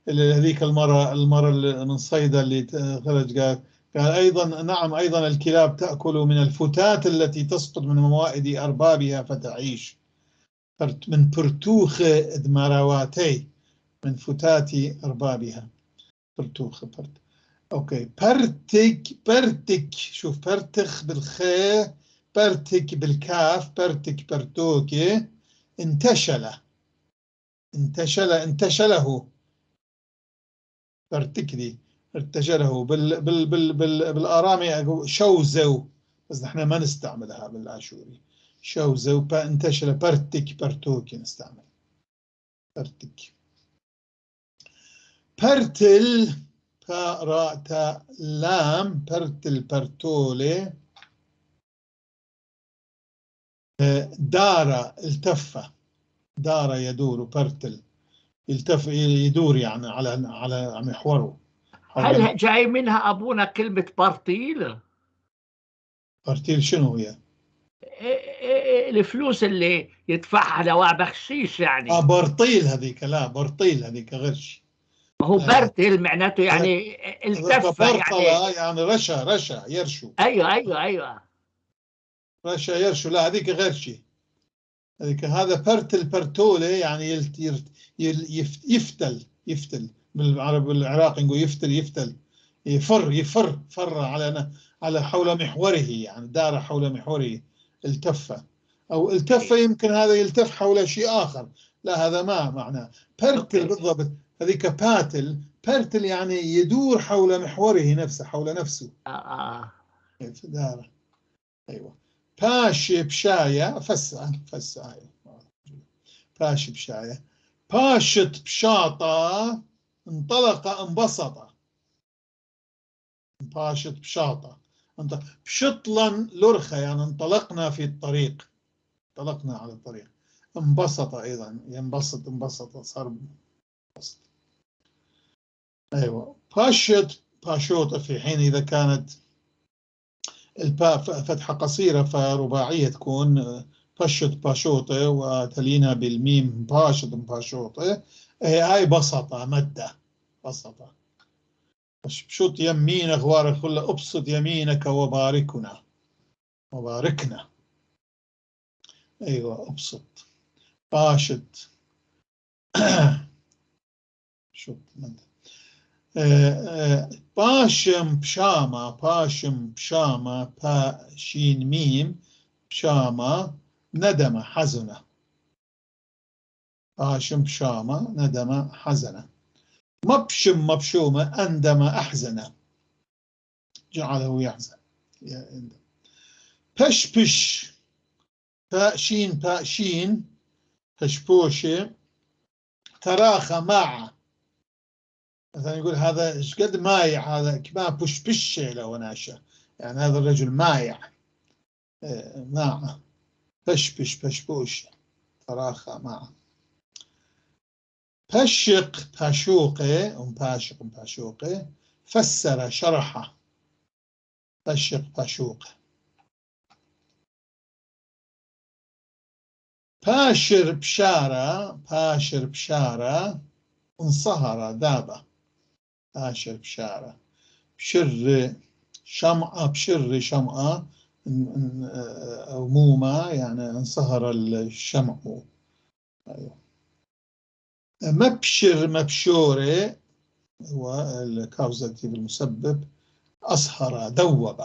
Speaker 2: هذيك المرة اللي من صيدا اللي خرج قال أيضا نعم أيضا الكلاب تأكل من الفتات التي تسقط من موائد أربابها فتعيش. من برتوخة دمرواتي، من فتات أربابها. برتوخة برت. okay. برتك، برتك، شوف برتخ بالخاء، برتك بالكاف، برتك برتوكي. انتشل، انتشل، انتشله، برتك دي ارتجله بال بال بال بال بالارامي شوزو، بس نحن ما نستعملها بالاشوري. شوزو انتشل، برتك برتوكي نستعمل برتك. برتل، با را تا لام، برتل برتولي. دار التف، دار يدور، برتل يلتف يدور يعني على محوره.
Speaker 1: هل جاي منها أبونا كلمة برتيل؟
Speaker 2: برتيل شنو هي؟
Speaker 1: الفلوس اللي يدفعها لو بخشيش يعني.
Speaker 2: برطيل هذيك، لا برطيل هذيك غير شيء.
Speaker 1: هو برتل معناته يعني التف،
Speaker 2: يعني رشا، رشا يرشو.
Speaker 1: ايوه ايوه ايوه،
Speaker 2: رشا يرشو. لا هذيك غير شيء، هذيك هذا برتل برتولة يعني يفتل، يفتل بالعرب العراقي نقول يفتل، يفتل، يفر، يفر، فر على حول محوره، يعني دار حول محوره، التف او التف، يمكن هذا يلتف حول شيء اخر. لا هذا ما معناه برتل بالضبط. هذيك باتل، برتل يعني يدور حول محوره نفسه، حول نفسه. دار. ايوه. باش بشاية، فسا فسا، ايوه باش بشاية. باشت بشاطة، انطلق انبسط. باشت بشاطة، بشطلا لرخة، يعني انطلقنا في الطريق، انطلقنا على الطريق. انبسط أيضا، ينبسط، انبسط، صار انبسط. أيوة. باشت باشوطة في حين إذا كانت الباء فتحة قصيرة فرباعية تكون بشت باشوطة، وتلينها بالميم باشت باشوطة. هاي بسطة، مدة، بسطة. بشط يمينك وارك، ابسط يمينك وباركنا، وباركنا. ايوه ابسط، باشت شط مدة. باشم بشامة، باشم بشامة، با شين ميم بشامة، ندم حزنة. باشم بشامة ندم حزنة. مبشم مبشومة أندم أحزن، جعله يحزن. بشبش، باء شين باء شين، بشبوشة، تراخى مع. مثلا يقول هذا ايش قد مايع، هذا ما بشبش لو ناشا، يعني هذا الرجل مايع، مع. بشبش بشبوش، تراخى مع. بشق باشوقة، باشق باشوقة، فسر شرح. بشق باشوقة. باشر بشارة، باشر بشارة، انصهر ذاب. باشر بشارة، بشر شمعة، بشر شمعة أو مومة، يعني انصهر الشمع. أيوه. مبشر مبشورة هو الكاوزاتيف المسبب، أصهر ذوب،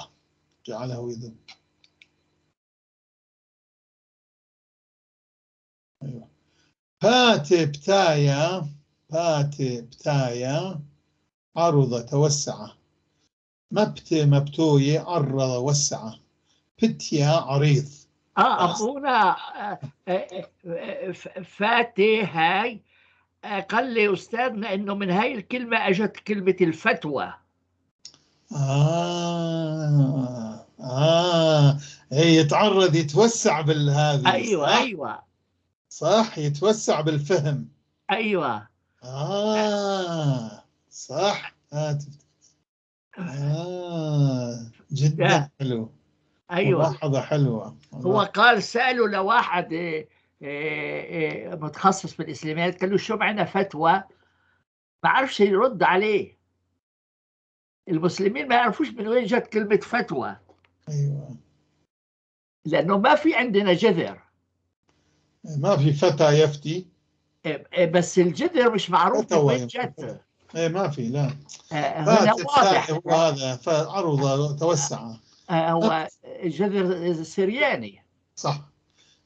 Speaker 2: جعله يذوب. أيوة. بات بتايا، بات بتايا، عرض توسع. مبت مبتوي، عرض وسع. بتيا عريض.
Speaker 1: أخونا فاتي هاي قال لي أستاذنا إنه من هاي الكلمة أجت كلمة الفتوى.
Speaker 2: هي يتعرض يتوسع بالهذه.
Speaker 1: أيوة.
Speaker 2: صح؟
Speaker 1: أيوة
Speaker 2: صح، يتوسع بالفهم.
Speaker 1: ايوه.
Speaker 2: صح. جدا حلو.
Speaker 1: ايوه،
Speaker 2: ملاحظة حلوة.
Speaker 1: هو قال سألوا لواحد متخصص بالإسلاميات، قال له شو معنى فتوى؟ ما عرفش يرد عليه. المسلمين ما يعرفوش من وين جت كلمة فتوى.
Speaker 2: ايوه،
Speaker 1: لأنه ما في عندنا جذر.
Speaker 2: ما في فتى يفتي،
Speaker 1: بس الجذر مش معروف من وين جت.
Speaker 2: ايه ما في، لا
Speaker 1: هنا واضح
Speaker 2: هو هذا فعرض توسع.
Speaker 1: هو الجذر السرياني.
Speaker 2: صح،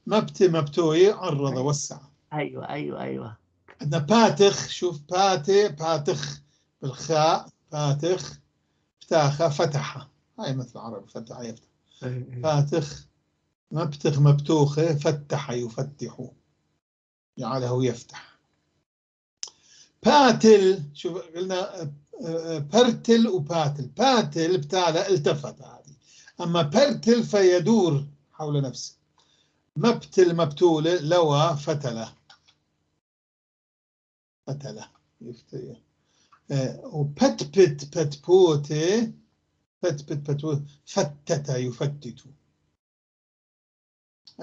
Speaker 2: مبتي مبتوي عرض وسع.
Speaker 1: ايوه ايوه ايوه.
Speaker 2: عندنا باتخ، شوف باتي باتخ بالخاء، باتخ فتاخة فتحة، هاي مثل العربي فتح يفتح. فاتخ مبتخ مبتوخة فتح يفتح، جعله يفتح. باتل، شوف قلنا برتل وباتل، باتل بتالا التفت هذه، أما برتل فيدور حول نفسه. مبتل مبتولة لوى فتلة، فتلة يفتح. وبتبت بتبوتة، بتبت بتبوتة فتت يفتت.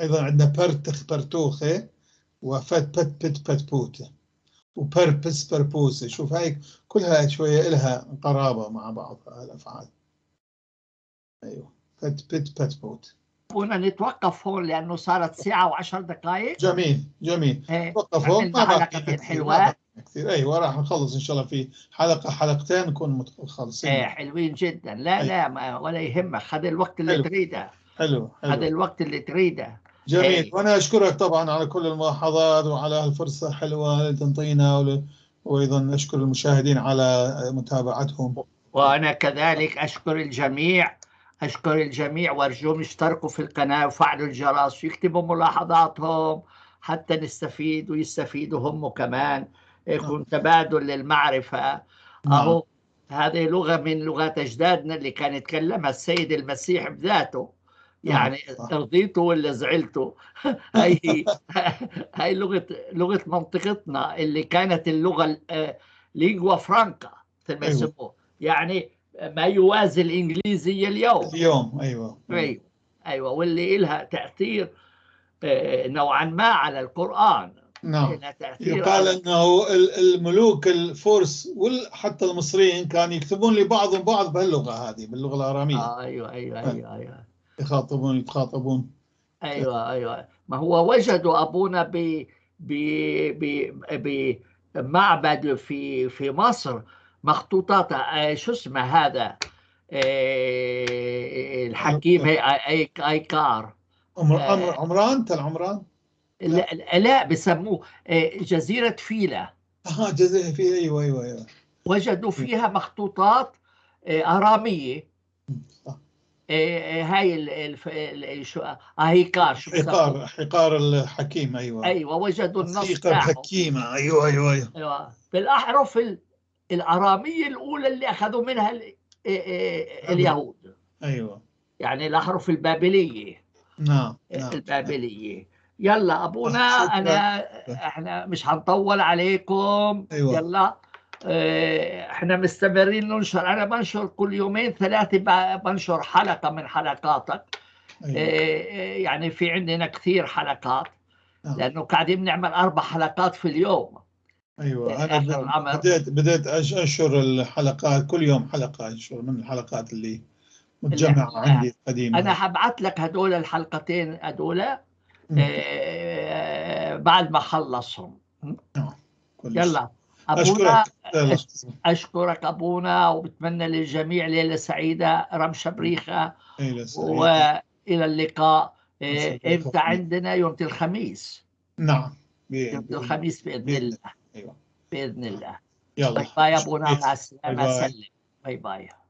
Speaker 2: أيضا عندنا برتخ برتوخة، وفت بت بت بتبوتة، وبربس بربوسة. شوف هاي كلها شوية إلها قرابة مع بعض الأفعال. أيوة، بت بت بتبوت.
Speaker 1: بدنا نتوقف هون لأنه صارت 1:10.
Speaker 2: جميل جميل.
Speaker 1: نتوقف هون، ما حلقتين حلوات
Speaker 2: كثير. أيوة، راح نخلص إن شاء الله في حلقة حلقتين نكون خالصين.
Speaker 1: إيه حلوين جدا. لا. أيوة. لا ما ولا يهمك، خذ الوقت اللي
Speaker 2: حلو.
Speaker 1: تريده.
Speaker 2: حلو حلو،
Speaker 1: خذ الوقت اللي تريده.
Speaker 2: جميل.
Speaker 1: إيه.
Speaker 2: وأنا أشكرك طبعا على كل الملاحظات وعلى هالفرصة الحلوة اللي تنطينا، وأيضا أشكر المشاهدين على متابعتهم.
Speaker 1: وأنا كذلك أشكر الجميع، أشكر الجميع، وأرجوهم يشتركوا في القناة وفعلوا الجرس ويكتبوا ملاحظاتهم حتى نستفيد ويستفيدوا هم كمان، يكون تبادل للمعرفة. أهو هذه لغة من لغات أجدادنا اللي كان يتكلمها السيد المسيح بذاته، يعني رضيته ولا زعلته. هاي لغة منطقتنا اللي كانت اللغة لينغوا فرانكا مثل ما يسموه، يعني ما يوازي الإنجليزية اليوم.
Speaker 2: أيوة.
Speaker 1: أيوة أيوة، واللي إلها تأثير نوعا ما على القرآن.
Speaker 2: نعم، يقال أنه الملوك الفرس وحتى المصريين كانوا يكتبون لبعضهم بعض بهاللغة هذه، باللغة الآرامية.
Speaker 1: أيوة أيوة أيوة أيوة،
Speaker 2: يخاطبون يتخاطبون.
Speaker 1: أيوة أيوة، ما هو وجدوا أبونا ب ب ب بمعبد في مصر مخطوطات، شو اسمه هذا الحكيم ايكار،
Speaker 2: عمران، تل عمران؟
Speaker 1: لا لا، بسموه جزيرة فيلة.
Speaker 2: جزيرة فيلة، أيوة أيوة أيوة.
Speaker 1: وجدوا فيها مخطوطات آرامية.
Speaker 2: صح.
Speaker 1: هاي شو هيكار، شو
Speaker 2: حقار، حقار الحكيم. أيوة
Speaker 1: أيوة، وجدوا النص تاعه
Speaker 2: الحكيمة. أيوة أيوة أيوة،
Speaker 1: أيوة بالأحرف الأرامية الأولى اللي أخذوا منها اليهود.
Speaker 2: أيوة،
Speaker 1: يعني الأحرف البابلية.
Speaker 2: نعم نعم،
Speaker 1: البابلية. يلا أبونا، أنا إحنا مش هنطول عليكم.
Speaker 2: أيوة.
Speaker 1: يلا احنا مستمرين ننشر، انا بنشر كل يومين ثلاثه، بنشر حلقه من حلقاتك.
Speaker 2: أيوة.
Speaker 1: يعني في عندنا كثير حلقات. لانه قاعدين بنعمل 4 حلقات في اليوم.
Speaker 2: ايوه، انا بديت انشر الحلقات كل يوم حلقه، انشر من الحلقات اللي متجمعه عندي القديمه.
Speaker 1: انا حبعت لك هدول الحلقتين هدول بعد ما خلصهم.
Speaker 2: نعم.
Speaker 1: يلا أبونا، أشكرك أبونا، وبتمنى للجميع ليلة سعيدة، رمشة بريخة، وإلى اللقاء. إمتى عندنا؟ يوم الخميس.
Speaker 2: نعم،
Speaker 1: يوم الخميس بإذن الله.
Speaker 2: أيوة.
Speaker 1: بإذن الله.
Speaker 2: يلا
Speaker 1: bye bye أبونا، مع السلامة. سلم، bye bye.